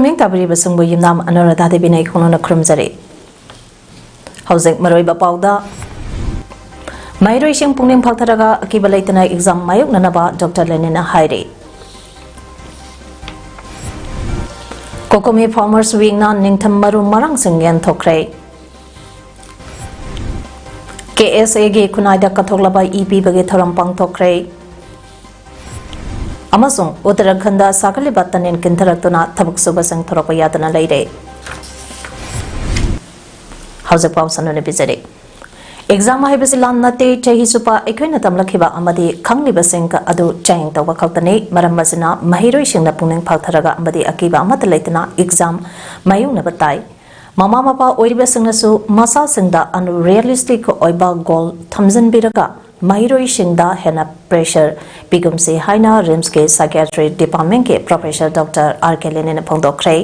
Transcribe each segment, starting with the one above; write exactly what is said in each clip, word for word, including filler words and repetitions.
ꯃꯤꯡ ꯇꯥꯕꯤꯔꯤꯕꯁꯤꯡꯕꯨ ꯌꯨꯝꯅꯥꯝ ꯑꯅꯨꯔꯥꯙꯥ ꯗꯦꯕꯤꯅ ꯏꯈꯣꯡꯅꯅ ꯈꯨꯔꯨꯝꯖꯔꯤ꯫ ꯍꯧꯖꯤꯛ ꯃꯔꯨꯑꯣꯏꯕ ꯄꯥꯎꯗ, ꯃꯍꯩꯔꯣꯏꯁꯤꯡ ꯄꯨꯛꯅꯤꯡ ꯐꯥꯊꯔꯒ ꯑꯀꯤꯕ ꯂꯩꯇꯅ exam ꯃꯥꯌꯣꯛꯅꯅꯕ ꯗꯣꯛꯇꯔ ꯂꯦꯅꯤꯟꯅ ꯍꯥꯏꯔꯤ꯫ ꯀꯣꯀꯣꯃꯤ Farmers Weekꯅ ꯅꯤꯡꯊꯝ ꯃꯔꯨ ꯃꯔꯥꯡꯁꯤꯡ ꯌꯦꯟꯊꯣꯛꯈ꯭ꯔꯦ꯫ KSAꯒꯤ ꯈꯨꯟꯅꯥꯏꯗ ꯀꯠꯊꯣꯛꯂꯕ ꯏ ꯄꯤꯕꯒꯤ ꯊꯧꯔꯝ ꯄꯥꯡꯊꯣꯛꯈ꯭ꯔꯦ꯫ ꯑꯃꯁꯨꯡ ꯎꯠꯇꯔꯥꯈꯟꯗ ꯁꯥꯒꯠꯂꯤꯕ ꯇꯅꯦꯟ ꯀꯤꯟꯊꯔꯛꯇꯨꯅ ꯊꯕꯛ ꯁꯨꯕꯁꯤꯡ ꯊꯣꯔꯛꯄ ꯌꯥꯗꯅ ꯂꯩꯔꯦ꯫ ꯍꯧꯖꯤꯛ ꯄꯥꯎ ꯁꯟꯗꯣꯛꯅ ꯄꯤꯖꯔꯤ꯫ Exam ꯍꯥꯏꯕꯁꯤ ꯂꯥꯟ ꯅꯠꯇꯦ, ꯆꯍꯤ ꯆꯨꯞꯄ ꯑꯩꯈꯣꯏꯅ ꯇꯝꯂꯛꯈꯤꯕ ꯑꯃꯗꯤ ꯈꯪꯂꯤꯕꯁꯤꯡ ꯑꯗꯨ ꯆꯥꯡꯌꯦꯡ ꯇꯧꯕ ꯈꯛꯇꯅꯤ꯫ ꯃꯔꯝ ꯑꯁꯤꯅ ꯃꯍꯩꯔꯣꯏꯁꯤꯡꯅ ꯄꯨꯛꯅꯤꯡ ꯐꯥꯊꯔꯒ ꯑꯃꯗꯤ ꯑꯀꯤꯕ ꯑꯃꯠꯇ ꯂꯩꯇꯅ exam ꯃꯥꯌꯣꯛꯅꯕ ꯇꯥꯏ꯫ ꯃꯃꯥ ꯃꯄꯥ ꯑꯣꯏꯔꯤꯕꯁꯤꯡꯅꯁꯨ ꯃꯆꯥꯁꯤꯡꯗ unrealistic ꯑꯣꯏꯕ goal ꯊꯝꯖꯤꯟꯕꯤꯔꯒ ꯃꯍꯩꯔꯣꯏꯁꯤꯡꯗ ꯍꯦꯟꯅ pressure ꯄꯤꯒꯨꯝꯁꯤ ꯍꯥꯏꯅ RIMSꯀꯤ Psychiatry Departmentꯀꯤ Professor Doctor R K Lenina ꯐꯣꯡꯗꯣꯛꯈ꯭ꯔꯦ꯫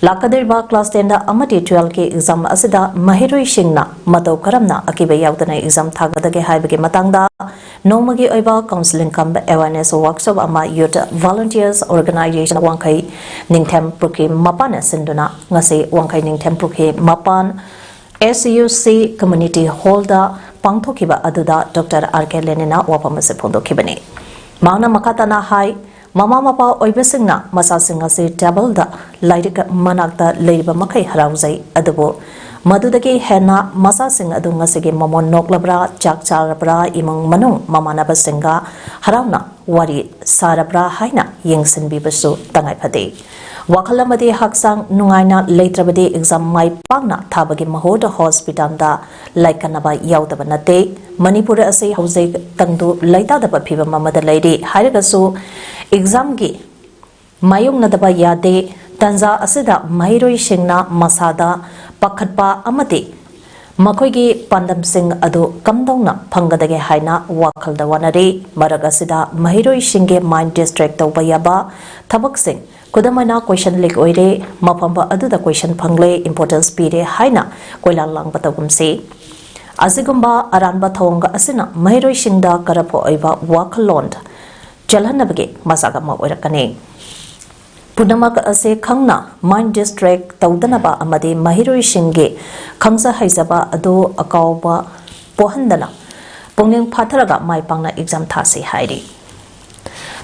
ꯂꯥꯛꯀꯗꯧꯔꯤꯕ class tenꯗ ꯑꯃꯗꯤ twelveꯀꯤ exam ꯑꯁꯤꯗ ꯃꯍꯩꯔꯣꯏꯁꯤꯡꯅ ꯃꯇꯧ ꯀꯔꯝꯅ ꯑꯀꯤꯕ ꯌꯥꯎꯗꯅ exam ꯊꯥꯒꯗꯒꯦ ꯍꯥꯏꯕꯒꯤ ꯃꯇꯥꯡꯗ ꯅꯣꯡꯃꯒꯤ ꯑꯣꯏꯕ counselling cum awareness workshop ꯑꯃ youth volunteers organization ꯋꯥꯡꯈꯩ ꯅꯤꯡꯊꯦꯝ ꯄꯨꯈ꯭ꯔꯤ ꯃꯄꯥꯟꯅ ꯁꯤꯟꯗꯨꯅ ꯉꯁꯤ ꯋꯥꯡꯈꯩ ꯅꯤꯡꯊꯦꯝ ꯄꯨꯈ꯭ꯔꯤ ꯃꯄꯥꯟ SUC Community Hallꯗ ꯄꯥꯡꯊꯣꯛꯈꯤꯕ ꯑꯗꯨꯗ ꯗꯣꯛꯇꯔ R K Lenina ꯋꯥꯐꯝ ꯑꯁꯤ ꯐꯣꯡꯗꯣꯛꯈꯤꯕꯅꯤ꯫ ꯃꯍꯥꯛꯅ ꯃꯈꯥ ꯇꯥꯅ ꯍꯥꯏ, ꯃꯃꯥ ꯃꯄꯥ ꯑꯣꯏꯕꯁꯤꯡꯅ ꯃꯆꯥꯁꯤꯡ ꯑꯁꯤ tableꯗ ꯂꯥꯏꯔꯤꯛ ꯃꯅꯥꯛꯇ ꯂꯩꯔꯤꯕ ꯃꯈꯩ ꯍꯔꯥꯎꯖꯩ, ꯑꯗꯨꯕꯨ ꯃꯗꯨꯗꯒꯤ ꯍꯦꯟꯅ ꯃꯆꯥꯁꯤꯡ ꯑꯗꯨ ꯉꯁꯤꯒꯤ ꯃꯃꯣꯟ ꯅꯣꯛꯂꯕ꯭ꯔꯥ, ꯆꯥꯛ ꯆꯥꯔꯕ꯭ꯔꯥ, ꯏꯃꯨꯡ ꯃꯅꯨꯡ ꯃꯃꯥꯟꯅꯕꯁꯤꯡꯒ ꯍꯔꯥꯎꯅ ꯋꯥꯔꯤ ꯁꯥꯔꯕ꯭ꯔꯥ ꯍꯥꯏꯅ ꯌꯦꯡꯁꯤꯟꯕꯤꯕꯁꯨ ꯇꯉꯥꯏ ꯐꯗꯦ꯫ ꯋꯥꯈꯜ ꯑꯃꯗꯤ ꯍꯛꯆꯥꯡ ꯅꯨꯡꯉꯥꯏꯅ ꯂꯩꯇ꯭ꯔꯕꯗꯤ exam ꯃꯥꯏ ꯄꯥꯛꯅ ꯊꯥꯕꯒꯤ ꯃꯍꯨꯠ hospitalꯗ ꯂꯥꯏꯀꯠꯅꯕ ꯌꯥꯎꯗꯕ ꯅꯠꯇꯦ꯫ ꯃꯅꯤꯄꯨꯔ ꯑꯁꯤ ꯍꯧꯖꯤꯛ ꯇꯪꯗꯨ ꯂꯩꯇꯥꯗꯕ ꯐꯤꯕꯝ ꯑꯃꯗ ꯂꯩꯔꯤ꯫ ꯍꯥꯏꯔꯒꯁꯨ examꯒꯤ ꯃꯥꯌꯣꯛꯅꯗꯕ ꯌꯥꯗꯦ꯫ ꯇꯟꯖꯥ ꯑꯁꯤꯗ ꯃꯍꯩꯔꯣꯏꯁꯤꯡꯅ ꯃꯁꯥꯗ ꯄꯥꯈꯠꯄ ꯑꯃꯗꯤ ꯃꯈꯣꯏꯒꯤ ꯄꯥꯟꯗꯝꯁꯤꯡ ꯑꯗꯨ ꯀꯝꯗꯧꯅ ꯐꯪꯒꯗꯒꯦ ꯍꯥꯏꯅ ꯋꯥꯈꯜꯗ ꯋꯥꯅꯔꯤ꯫ ꯃꯔꯛ ꯑꯁꯤꯗ ꯃꯍꯩꯔꯣꯏꯁꯤꯡꯒꯤ mind distract ꯇꯧꯕ ꯌꯥꯕ ꯊꯕꯛꯁꯤꯡ, ꯈꯨꯗꯝ ꯑꯣꯏꯅ question leak ꯑꯣꯏꯔꯦ, ꯃꯐꯝ ꯑꯗꯨꯗ question ꯐꯪꯂꯦ, importance ꯄꯤꯔꯦ ꯍꯥꯏꯅ ꯀꯣꯏꯂꯥꯡ ꯂꯥꯡꯕ ꯇꯧꯒꯨꯝꯁꯤ꯫ ꯑꯁꯤꯒꯨꯝꯕ ꯑꯔꯥꯟꯕ ꯊꯧꯑꯣꯡ ꯑꯁꯤꯅ ꯃꯍꯩꯔꯣꯏꯁꯤꯡꯗ ꯀꯔꯞ ꯑꯣꯏꯕ ꯋꯥꯈꯜꯂꯣꯟ ꯆꯦꯜꯍꯟꯅꯕꯒꯤ ꯃꯆꯥꯛ ꯑꯃ ꯑꯣꯏꯔꯛꯀꯅꯤ꯫ ꯄꯨꯝꯅꯃꯛ ꯑꯁꯤ ꯈꯪꯅ mind distract ꯇꯧꯗꯅꯕ ꯑꯃꯗꯤ ꯃꯍꯩꯔꯣꯏꯁꯤꯡꯒꯤ ꯈꯪꯖ ꯍꯩꯖꯕ ꯑꯗꯨ ꯑꯀꯥꯎꯕ ꯄꯣꯛꯍꯟꯗꯅ ꯄꯨꯛꯅꯤꯡ ꯐꯥꯊꯔꯒ ꯃꯥꯏ ꯄꯥꯛꯅ exam ꯊꯥꯁꯤ ꯍꯥꯏꯔꯤ꯫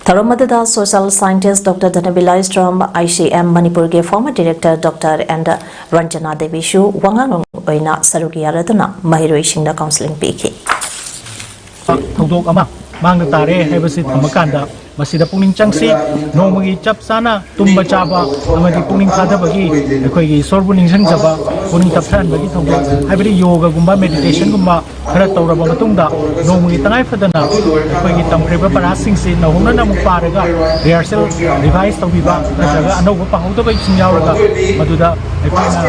ꯊꯧꯔꯝ ꯑꯗꯨꯗ social scientist Doctor ꯙꯅꯕꯤꯂꯥꯏ ꯏꯁ꯭ꯔꯣꯝ, ICM ꯃꯅꯤꯄꯨꯔꯒꯤ former director Doctor and Ranjana ꯗꯦꯕꯤꯁꯨ ꯋꯥꯉꯥꯡꯂꯣꯏ ꯑꯣꯏꯅ ꯁꯔꯨꯛ ꯌꯥꯔꯗꯨꯅ ꯃꯍꯩꯔꯣꯏꯁꯤꯡꯗ counselling ꯄꯤꯈꯤ꯫ ꯊꯧꯗꯣꯛ ꯑꯃ ꯃꯥꯡꯗ ꯇꯥꯔꯦ ꯍꯥꯏꯕꯁꯤ ꯊꯝꯃꯀꯥꯟꯗ, ꯃꯁꯤꯗ ꯄꯨꯛꯅꯤꯡ ꯆꯪꯁꯤ꯫ ꯅꯣꯡꯃꯒꯤ ꯆꯞ ꯆꯥꯅ ꯇꯨꯝꯕ ꯆꯥꯕ ꯑꯃꯗꯤ ꯄꯨꯛꯅꯤꯡ ꯊꯥꯗꯕꯒꯤ ꯑꯩꯈꯣꯏꯒꯤ ꯏꯁꯣꯔꯕꯨ ꯅꯤꯡꯁꯤꯡꯖꯕ, ꯄꯨꯛꯅꯤꯡ ꯇꯞꯊꯍꯟꯕꯒꯤ ꯊꯧꯗꯣꯛ, ꯍꯥꯏꯕꯗꯤ ꯌꯣꯒꯒꯨꯝꯕ, meditationꯒꯨꯝꯕ ꯈꯔ ꯇꯧꯔꯕ ꯃꯇꯨꯡꯗ, ꯅꯣꯡꯃꯒꯤ ꯇꯉꯥꯏ ꯐꯗꯅ ꯑꯩꯈꯣꯏꯒꯤ ꯇꯝꯈ꯭ꯔꯤꯕ ꯄꯔꯥꯁꯤꯡꯁꯤ ꯅꯧꯍꯧꯅꯅ ꯑꯃꯨꯛ ꯄꯥꯔꯒ rehearsal, revise ꯇꯧꯕꯤꯕ, ꯅꯠꯇ꯭ꯔꯒ ꯑꯅꯧꯕ ꯄꯥꯍꯧꯗꯕꯁꯤꯡ ꯌꯥꯎꯔꯒ ꯃꯗꯨꯗ ꯑꯩꯈꯣꯏꯅ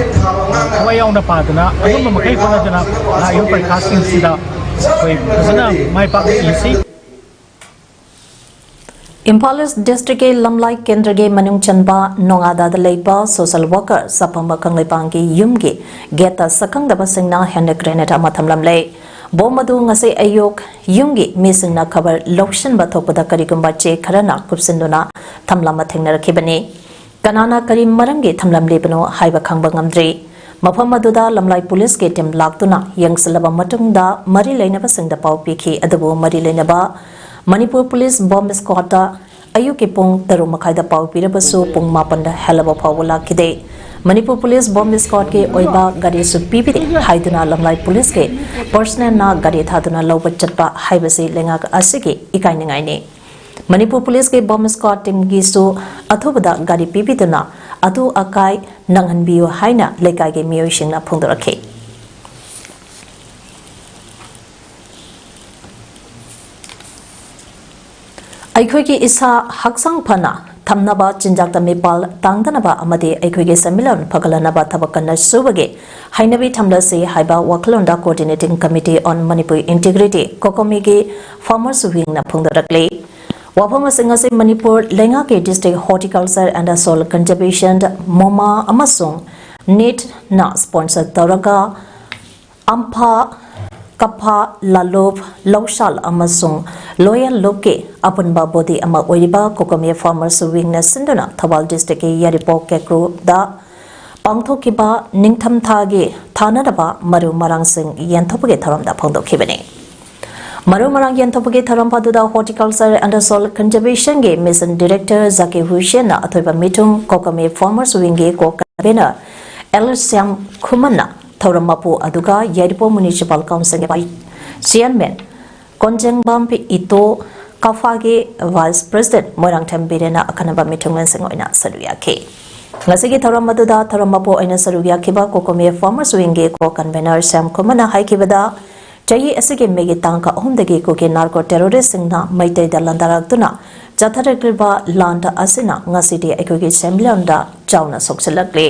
ꯊꯋꯥꯏ ꯌꯥꯎꯅ ꯄꯥꯗꯅ, ꯑꯉꯝꯕ ꯃꯈꯩ ꯍꯣꯠꯅꯗꯅ ꯂꯥꯛꯏꯕ ꯄꯔꯤꯈꯥꯁꯤꯡꯁꯤꯗ ꯑꯩꯈꯣꯏ ꯐꯖꯅ ꯃꯥꯏ ꯄꯥꯛꯅ ꯏꯁꯤ꯫ ꯏꯝꯐꯥꯜ ꯏꯁ꯭ꯠ ꯗꯤꯁꯇ꯭ꯔꯤꯛꯀꯤ ꯂꯝꯂꯥꯏ ꯀꯦꯟꯗ꯭ꯔꯒꯤ ꯃꯅꯨꯡ ꯆꯟꯕ ꯅꯣꯉꯥꯗꯥꯗ ꯂꯩꯕ social worker ꯆꯥꯄꯝꯕ ꯀꯪꯂꯩꯄꯥꯛꯒꯤ ꯌꯨꯝꯒꯤ ꯒꯦꯠꯇ ꯁꯛꯈꯪꯗꯕꯁꯤꯡꯅ hand grenade ꯑꯃ ꯊꯝꯂꯝꯂꯦ꯫ ꯕꯣꯝ ꯑꯗꯨ ꯉꯁꯤ ꯑꯌꯨꯛ ꯌꯨꯝꯒꯤ ꯃꯤꯁꯤꯡꯅ ꯈꯕꯔ ꯂꯧꯁꯤꯟꯕ ꯊꯣꯛꯄꯗ ꯀꯔꯤꯒꯨꯝꯕ ꯆꯦ ꯈꯔꯅ ꯀꯨꯞꯁꯤꯟꯗꯨꯅ ꯊꯝꯂꯝꯕ ꯊꯦꯡꯅꯔꯛꯈꯤꯕꯅꯤ꯫ ꯀꯅꯥꯅ ꯀꯔꯤ ꯃꯔꯝꯒꯤ ꯊꯝꯂꯝꯂꯤꯕꯅꯣ ꯍꯥꯏꯕ ꯈꯪꯕ ꯉꯝꯗ꯭ꯔꯤ꯫ ꯃꯐꯝ ꯑꯗꯨꯗ ꯂꯝꯂꯥꯏ ꯄꯨꯂꯤꯁꯀꯤ team ꯂꯥꯛꯇꯨꯅ ꯌꯦꯡꯁꯤꯜꯂꯕ ꯃꯇꯨꯡꯗ ꯃꯔꯤ ꯂꯩꯅꯕꯁꯤꯡꯗ ꯄꯥꯎ ꯄꯤꯈꯤ, ꯑꯗꯨꯕꯨ ꯃꯔꯤ ꯂꯩꯅꯕ ꯃꯅꯤꯄꯨꯔ ꯄꯨꯂꯤꯁ bomb squadꯇ ꯑꯌꯨꯛꯀꯤ ꯄꯨꯡ ꯇꯔꯨꯛ ꯃꯈꯥꯏꯗ ꯄꯥꯎ ꯄꯤꯔꯕꯁꯨ ꯄꯨꯡ ꯃꯥꯄꯟꯗ ꯍꯦꯜꯂꯕ ꯐꯥꯎꯕ ꯂꯥꯛꯈꯤꯗꯦ꯫ ꯃꯅꯤꯄꯨꯔ ꯄꯨꯂꯤꯁ ꯕꯣꯝꯕ ꯁ꯭ꯀ꯭ꯋꯥꯗꯀꯤ ꯑꯣꯏꯕ ꯒꯥꯔꯤꯁꯨ ꯄꯤꯕꯤꯗꯦ ꯍꯥꯏꯗꯨꯅ ꯂꯝꯂꯥꯏ ꯄꯨꯂꯤꯁꯀꯤ ꯄꯔꯁꯅꯦꯜꯅ ꯒꯥꯔꯤ ꯊꯥꯗꯨꯅ ꯂꯧꯕ ꯆꯠꯄ ꯍꯥꯏꯕꯁꯤ ꯂꯩꯉꯥꯛ ꯑꯁꯤꯒꯤ ꯏꯀꯥꯏꯅꯤꯡꯉꯥꯏꯅꯤ꯫ ꯃꯅꯤꯄꯨꯔ ꯄꯨꯂꯤꯁꯀꯤ ꯕꯣꯝꯕ ꯁ꯭ꯀ꯭ꯋꯥꯗ ꯇꯤꯝꯒꯤꯁꯨ ꯑꯊꯨꯕꯗ ꯒꯥꯔꯤ ꯄꯤꯕꯤꯗꯨꯅ ꯑꯊꯨ ꯑꯀꯥꯏ ꯅꯪꯍꯟꯕꯤꯌꯨ ꯍꯥꯏꯅ ꯂꯩꯀꯥꯏꯒꯤ ꯃꯤꯑꯣꯏꯁꯤꯡꯅ ꯐꯣꯡꯗꯣꯔꯛꯈꯤ꯫ ꯑꯩꯈꯣꯏꯒꯤ ꯏꯁꯥ ꯍꯛꯆꯥꯡ ꯐꯅ ꯊꯝꯅꯕ, ꯆꯤꯟꯖꯥꯛꯇ ꯃꯤꯄꯥꯜ ꯇꯥꯡꯗꯅꯕ ꯑꯃꯗꯤ ꯑꯩꯈꯣꯏꯒꯤ ꯁꯦꯟꯃꯤꯠꯂꯣꯟ ꯐꯒꯠꯂꯅꯕ ꯊꯕꯛ ꯀꯟꯅ ꯁꯨꯕꯒꯤ ꯍꯩꯅꯕꯤ ꯊꯝꯂꯁꯤ ꯍꯥꯏꯕ ꯋꯥꯈꯜꯂꯣꯟꯗ Coordinating Committee on Manipur Integrity, COCOMI ꯒꯤ farmers wing ꯅ ꯐꯣꯡꯗꯣꯔꯛꯂꯤ꯫ ꯋꯥꯐꯝ ꯑꯁꯤ ꯉꯁꯤ ꯃꯅꯤꯄꯨꯔ ꯂꯩꯉꯥꯛꯀꯤ District Horticulture and Soil Conservation, ꯃꯣꯃꯥ ꯑꯃꯁꯨꯡ ꯅꯤꯠꯅ sponsor ꯇꯧꯔꯒ ꯑꯝꯐꯥ, ꯀꯐꯥ, ꯂꯥꯂꯨꯞ, ꯂꯧꯁꯥꯜ ꯑꯃꯁꯨꯡ ꯂꯣꯌꯔ ꯂꯨꯞꯀꯤ ꯑꯄꯨꯟꯕ body ꯑꯃ ꯑꯣꯏꯔꯤꯕ COCOMI farmers wing ꯅ ꯁꯤꯟꯗꯨꯅ ꯊꯧꯕꯥꯜ district ꯀꯤ ꯌꯥꯏꯔꯤꯄꯣꯛ ꯀꯦꯀ꯭ꯔꯨꯗ ꯄꯥꯡꯊꯣꯛꯈꯤꯕ ꯅꯤꯡꯊꯝꯊꯥꯒꯤ ꯊꯥꯅꯔꯕ ꯃꯔꯨ ꯃꯔꯥꯡꯁꯤꯡ ꯌꯦꯟꯊꯣꯛꯄꯒꯤ ꯊꯧꯔꯝꯗ ꯐꯣꯡꯗꯣꯛꯈꯤꯕꯅꯤ꯫ ꯃꯔꯨ ꯃꯔꯥꯡ ꯌꯦꯟꯊꯣꯛꯄꯒꯤ ꯊꯧꯔꯝ ꯑꯗꯨꯗ Horticulture and Soil Conservation ꯒꯤ Mission Director ꯖꯀꯤꯔ ꯍꯨꯁꯦꯟꯅ ꯑꯊꯣꯏꯕ ꯃꯤꯊꯨꯡ, COCOMI farmers wing ꯒꯤ co-convener ꯑꯦꯜ ꯁ꯭ꯌꯥꯝ ꯈꯨꯃꯟꯅ ꯊꯧꯔꯝ ꯃꯄꯨ ꯑꯗꯨꯒ ꯌꯥꯏꯔꯤꯄꯣꯛ Municipal Council ꯒꯤ Vice Chairman ꯀꯣꯟꯖꯦꯡꯕꯝ ꯏꯇꯣ, ꯀꯐꯥꯒꯤ Vice President Moirangthem ꯕꯤꯔꯦꯟꯅ ꯑꯈꯟꯅꯕ ꯃꯤꯊꯨꯡꯂꯦꯟꯁꯤꯡ ꯑꯣꯏꯅ ꯁꯔꯨꯛ ꯌꯥꯈꯤ꯫ ꯉꯁꯤꯒꯤ ꯊꯧꯔꯝ ꯑꯗꯨꯗ ꯊꯧꯔꯝ ꯃꯄꯨ ꯑꯣꯏꯅ ꯁꯔꯨꯛ ꯌꯥꯈꯤꯕ COCOMI farmers wing ꯒꯤ co-convener ꯁ꯭ꯌꯥꯝ ꯈꯨꯃꯟꯅ ꯍꯥꯏꯈꯤꯕꯗ, ꯆꯍꯤ ꯑꯁꯤꯒꯤ ꯃꯦꯒꯤ ꯇꯥꯡ ꯑꯍꯨꯝꯗꯒꯤ ꯀꯨꯀꯤ narco terrorist ꯁꯤꯡꯅ ꯃꯩꯇꯩꯗ ꯂꯥꯟꯗꯥꯔꯛꯇꯨꯅ ꯆꯠꯊꯔꯛꯂꯤꯕ ꯂꯥꯟ ꯑꯁꯤꯅ ꯉꯁꯤꯗꯤ ꯑꯩꯈꯣꯏꯒꯤ ꯁꯦꯟꯃꯤꯠꯂꯣꯟꯗ ꯆꯥꯎꯅ ꯁꯣꯛꯆꯤꯜꯂꯛꯂꯤ꯫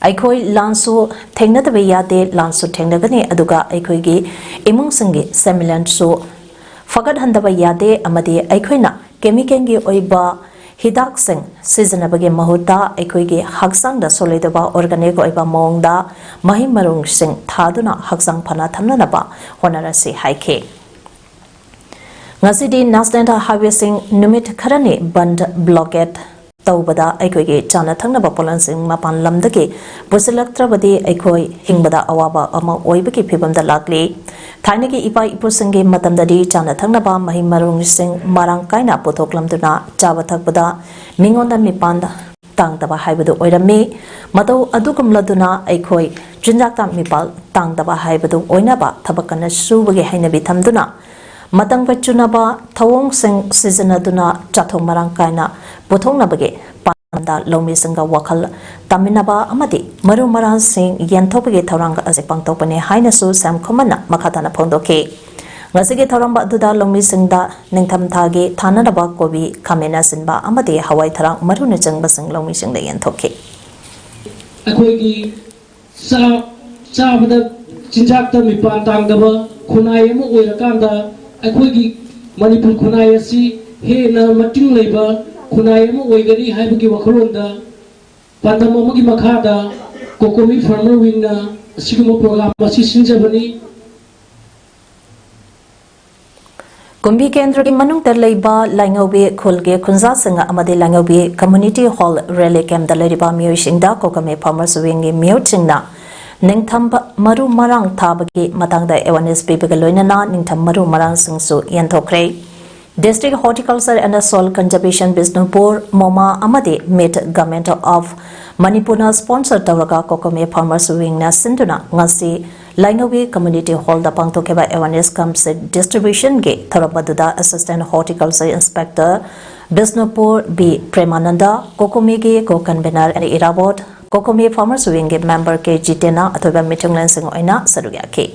ꯑꯩꯈꯣꯏ ꯂꯥꯟꯁꯨ ꯊꯦꯡꯅꯗꯕ ꯌꯥꯗꯦ, ꯂꯥꯟꯁꯨ ꯊꯦꯡꯅꯒꯅꯤ, ꯑꯗꯨꯒ ꯑꯩꯈꯣꯏꯒꯤ ꯏꯃꯨꯡꯁꯤꯡꯒꯤ ꯁꯦꯟꯃꯤꯠꯂꯣꯟꯁꯨ ꯐꯒꯠꯍꯟꯗꯕ ꯌꯥꯗꯦ, ꯑꯃꯗꯤ ꯑꯩꯈꯣꯏꯅ chemical ꯒꯤ ꯑꯣꯏꯕ ꯍꯤꯗꯥꯛꯁꯤꯡ ꯁꯤꯖꯤꯟꯅꯕꯒꯤ ꯃꯍꯨꯠꯇ ꯑꯩꯈꯣꯏꯒꯤ ꯍꯛꯆꯥꯡꯗ ꯁꯣꯛꯂꯣꯏꯗꯕ organic ꯑꯣꯏꯕ ꯃꯑꯣꯡꯗ ꯃꯍꯩ ꯃꯔꯣꯡꯁꯤꯡ ꯊꯥꯗꯨꯅ ꯍꯛꯆꯥꯡ ꯐꯅ ꯊꯝꯅꯅꯕ ꯍꯣꯠꯅꯔꯁꯤ ꯍꯥꯏꯈꯤ꯫ ꯉꯁꯤꯗꯤ National Highway ꯁꯤꯡ ꯅꯨꯃꯤꯠ ꯈꯔꯅꯤ ꯕꯟꯗ, blockade ꯇꯧꯕꯗ ꯑꯩꯈꯣꯏꯒꯤ ꯆꯥꯅ ꯊꯛꯅꯕ ꯄꯣꯠꯂꯝꯁꯤꯡ ꯃꯄꯥꯟ ꯂꯝꯗꯒꯤ ꯄꯨꯁꯤꯜꯂꯛꯇ꯭ꯔꯕꯗꯤ ꯑꯩꯈꯣꯏ ꯍꯤꯡꯕꯗ ꯑꯋꯥꯕ ꯑꯃ ꯑꯣꯏꯕꯒꯤ ꯐꯤꯕꯝꯗ ꯂꯥꯛꯂꯤ꯫ ꯊꯥꯏꯅꯒꯤ ꯏꯄꯥ ꯏꯄꯨꯁꯤꯡꯒꯤ ꯃꯇꯝꯗꯗꯤ ꯆꯥꯅ ꯊꯛꯅꯕ ꯃꯍꯩ ꯃꯔꯣꯡꯁꯤꯡ ꯃꯔꯥꯡ ꯀꯥꯏꯅ ꯄꯨꯊꯣꯛꯂꯝꯗꯨꯅ ꯆꯥꯕ ꯊꯛꯄꯗ ꯃꯤꯉꯣꯟꯗ ꯃꯤꯄꯥꯟ ꯇꯥꯡꯗꯕ ꯍꯥꯏꯕꯗꯨ ꯑꯣꯏꯔꯝꯃꯤ꯫ ꯃꯇꯧ ꯑꯗꯨꯒꯨꯝꯂꯗꯨꯅ ꯑꯩꯈꯣꯏ ꯆꯤꯟꯖꯥꯛꯇ ꯃꯤꯄꯥꯜ ꯇꯥꯡꯗꯕ ꯍꯥꯏꯕꯗꯨ ꯑꯣꯏꯅꯕ ꯊꯕꯛ ꯀꯟꯅ ꯁꯨꯕꯒꯤ ꯍꯩꯅꯕꯤ ꯊꯝꯗꯨꯅ ꯃꯇꯝꯒ ꯆꯨꯅꯕ ꯊꯧꯑꯣꯡꯁꯤꯡ ꯁꯤꯖꯤꯟꯅꯗꯨꯅ ꯆꯥꯊꯣꯛ ꯃꯔꯥꯡ ꯀꯥꯏꯅ ꯄꯨꯊꯣꯛꯅꯕꯒꯤ ꯄꯥꯟꯗꯝꯗ ꯂꯧꯃꯤꯁꯤꯡꯒ ꯋꯥꯈꯜ ꯇꯥꯃꯤꯟꯅꯕ ꯑꯃꯗꯤ ꯃꯔꯨ ꯃꯔꯥꯡꯁꯤꯡ ꯌꯦꯟꯊꯣꯛꯄꯒꯤ ꯊꯧꯔꯥꯡ ꯑꯁꯤ ꯄꯥꯡꯊꯣꯛꯄꯅꯤ ꯍꯥꯏꯅꯁꯨ ꯁꯦꯝ ꯈꯨꯃꯟꯅ ꯃꯈꯥ ꯇꯥꯅ ꯐꯣꯡꯗꯣꯛꯈꯤ꯫ ꯉꯁꯤꯒꯤ ꯊꯧꯔꯝ ꯑꯗꯨꯗ ꯂꯧꯃꯤꯁꯤꯡꯗ ꯅꯤꯡꯊꯝꯊꯥꯒꯤ ꯊꯥꯅꯅꯕ ꯀꯣꯕꯤ, ꯈꯥꯃꯦꯟ ꯑꯁꯤꯟꯕ ꯑꯃꯗꯤ ꯍꯋꯥꯏ ꯊꯔꯥꯛ ꯃꯔꯨꯅꯆꯤꯡꯕꯁꯤꯡ ꯂꯧꯃꯤꯁꯤꯡꯗ ꯌꯦꯟꯊꯣꯛꯈꯤ꯫ ꯑꯩꯈꯣꯏꯒꯤ ꯆꯥ-, ꯆꯥꯕꯗ ꯆꯤꯟꯖꯥꯛꯇ ꯃꯤꯄꯥꯟ ꯇꯥꯡꯗꯕ ꯈꯨꯟꯅꯥꯏ ꯑꯃ ꯑꯣꯏꯔꯀꯥꯟꯗ ꯑꯩꯈꯣꯏꯒꯤ ꯃꯅꯤꯄꯨꯔ ꯈꯨꯟꯅꯥꯏ ꯑꯁꯤ ꯍꯦꯟꯅ ꯃꯇꯤꯡ ꯂꯩꯕ ꯈꯨꯟꯅꯥꯏ ꯑꯃ ꯑꯣꯏꯒꯅꯤ ꯍꯥꯏꯕꯒꯤ ꯋꯥꯈꯜꯂꯣꯟꯗ ꯄꯥꯟꯗꯝ ꯑꯃꯒꯤ ꯃꯈꯥꯗ ꯀꯣꯀꯣꯃꯤ ꯐꯥꯔꯃꯔ ꯋꯤꯡꯅ ꯑꯁꯤꯒꯨꯝꯕ ꯄ꯭ꯔꯣꯒ꯭ꯔꯥꯝ ꯑꯁꯤ ꯁꯤꯟꯖꯕꯅꯤ꯫ ꯀꯨꯝꯕꯤ ꯀꯦꯟꯗ꯭ꯔꯒꯤ ꯃꯅꯨꯡꯗ ꯂꯩꯕ ꯂꯥꯏꯉꯧꯕꯤ ꯈꯨꯜꯒꯤ ꯈꯨꯟꯖꯥꯁꯤꯡ ꯑꯃꯗꯤ ꯂꯥꯏꯉꯧꯕꯤ ꯀꯝꯃ꯭ꯌꯨꯅꯤꯇꯤ ꯍꯣꯜ ꯔꯦꯂꯤ ꯀꯦꯝꯗ ꯂꯩꯔꯤꯕ ꯃꯤꯑꯣꯏꯁꯤꯡꯗ ꯀꯣꯀꯣꯃꯤ ꯐꯥꯔꯃꯔꯁ ꯋꯤꯡꯒꯤ ꯃꯤꯍꯨꯠꯁꯤꯡꯅ ꯅꯤꯡꯊꯝ ꯃꯔꯨ ꯃꯔꯥꯡ ꯊꯥꯕꯒꯤ ꯃꯇꯥꯡꯗ ꯑꯦꯋꯥꯔꯅꯦꯁ ꯄꯤꯕꯒ ꯂꯣꯏꯅꯅ ꯅꯤꯡꯊꯝ ꯃꯔꯨ ꯃꯔꯥꯡꯁꯤꯡꯁꯨ ꯌꯦꯟꯊꯣꯛꯈ꯭ꯔꯦ꯫ District Horticulture and Soil Conservation Bishnupur, ꯃꯣꯃꯥ ꯑꯃꯗꯤ ꯃꯤꯠ ꯒꯚꯔꯟꯃꯦꯟꯠ ꯑꯣꯐ ꯃꯅꯤꯄꯨꯔꯅ ꯁ꯭ꯄꯣꯟꯁꯔ ꯇꯧꯔꯒ ꯀꯣꯀꯣꯃꯤ ꯐꯥꯔꯃꯔꯁ ꯋꯤꯡꯅ ꯁꯤꯟꯗꯨꯅ ꯉꯁꯤ ꯂꯥꯏꯉꯧꯕꯤ ꯀꯝꯃ꯭ꯌꯨꯅꯤꯇꯤ ꯍꯣꯜꯗ ꯄꯥꯡꯊꯣꯛꯈꯤꯕ ꯑꯦꯋꯥꯔꯅꯦꯁ ꯀꯝ ꯁꯤꯗ ꯗꯤꯁꯇ꯭ꯔꯤꯕ꯭ꯌꯨꯁꯟꯒꯤ ꯊꯧꯔꯝ ꯑꯗꯨꯗ assistant horticulture inspector Bishnupur B Premananda, ꯀꯣꯀꯣꯃꯤꯒꯤ co convenor N Irabot, COCOMI farmers ꯋꯤꯡꯒꯤ ꯃꯦꯝꯕꯔ ꯀꯦ ꯖꯤꯇꯦꯟꯅ ꯑꯊꯣꯏꯕ ꯃꯤꯊꯨꯡꯂꯦꯟꯁꯤꯡ ꯑꯣꯏꯅ ꯁꯔꯨꯛ ꯌꯥꯈꯤ꯫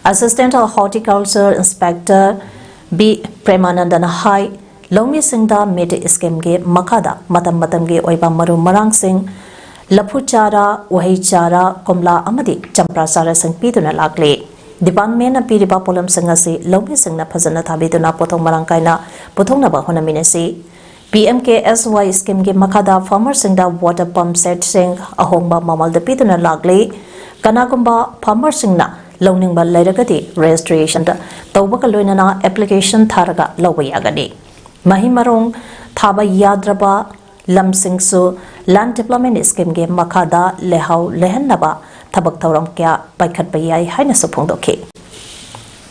ꯑꯦꯁꯤꯁꯇꯦꯟꯠ ꯍꯣꯔꯇꯤꯀꯜꯆꯔ ꯏꯟꯁꯄꯦꯛꯇꯔ ꯕꯤ ꯄ꯭ꯔꯦꯃꯥꯅꯟꯗꯅ ꯍꯥꯏ, ꯂꯧꯃꯤꯁꯤꯡꯗ ꯃꯤꯠ ꯁ꯭ꯀꯤꯝꯒꯤ ꯃꯈꯥꯗ ꯃꯇꯝ ꯃꯇꯝꯒꯤ ꯑꯣꯏꯕ ꯃꯔꯨ ꯃꯔꯥꯡꯁꯤꯡ, ꯂꯐꯨ ꯆꯥꯔꯥ, ꯎꯍꯩ ꯆꯥꯔꯥ, ꯀꯣꯝꯂꯥ ꯑꯃꯗꯤ ꯆꯝꯄ꯭ꯔꯥ ꯆꯥꯔꯥꯁꯤꯡ ꯄꯤꯗꯨꯅ ꯂꯥꯛꯂꯤ꯫ ꯗꯤꯄꯥꯔꯠꯃꯦꯟꯠꯅ ꯄꯤꯔꯤꯕ ꯄꯣꯠꯂꯝꯁꯤꯡ ꯑꯁꯤ ꯂꯧꯃꯤꯁꯤꯡꯅ ꯐꯖꯅ ꯊꯥꯕꯤꯗꯨꯅ ꯄꯣꯠꯊꯣꯛ ꯃꯔꯥꯡ ꯀꯥꯏꯅ ꯄꯨꯊꯣꯛꯅꯕ ꯍꯣꯠꯅꯃꯤꯟꯅꯁꯤ꯫ ꯄꯤ ꯑꯦꯝ ꯀꯦ ꯑꯦꯁ ꯋꯥꯏ ꯁ꯭ꯀꯤꯝꯒꯤ ꯃꯈꯥꯗ ꯐꯥꯔꯃꯔꯁꯤꯡꯗ ꯋꯥꯇꯔ ꯄꯝꯞ ꯁꯦꯠꯁꯤꯡ, ꯑꯍꯣꯡꯕ ꯃꯃꯜꯗ ꯄꯤꯗꯨꯅ ꯂꯥꯛꯂꯤ꯫ ꯀꯅꯥꯒꯨꯝꯕ ꯐꯥꯔꯃꯔꯁꯤꯡꯅ ꯂꯧꯅꯤꯡꯕ ꯂꯩꯔꯒꯗꯤ ꯔꯦꯖꯤꯁꯇ꯭ꯔꯦꯁꯟ ꯇꯧꯕꯒ ꯂꯣꯏꯅꯅ ꯑꯦꯄ꯭ꯂꯤꯀꯦꯁꯟ ꯊꯥꯔꯒ ꯂꯧꯕ ꯌꯥꯒꯅꯤ꯫ ꯃꯍꯩ ꯃꯔꯣꯡ ꯊꯥꯕ ꯌꯥꯗ꯭ꯔꯕ ꯂꯝꯁꯤꯡꯁꯨ ꯂꯦꯟ ꯗꯤꯕ꯭ꯂꯞꯃꯦꯟꯠ ꯁ꯭ꯀꯤꯝꯒꯤ ꯃꯈꯥꯗ ꯂꯩꯍꯥꯎ ꯂꯩꯍꯟꯅꯕ ꯊꯕꯛ ꯊꯧꯔꯝ ꯀꯌꯥ ꯄꯥꯏꯈꯠꯄ ꯌꯥꯏ ꯍꯥꯏꯅꯁꯨ ꯐꯣꯡꯗꯣꯛꯈꯤ꯫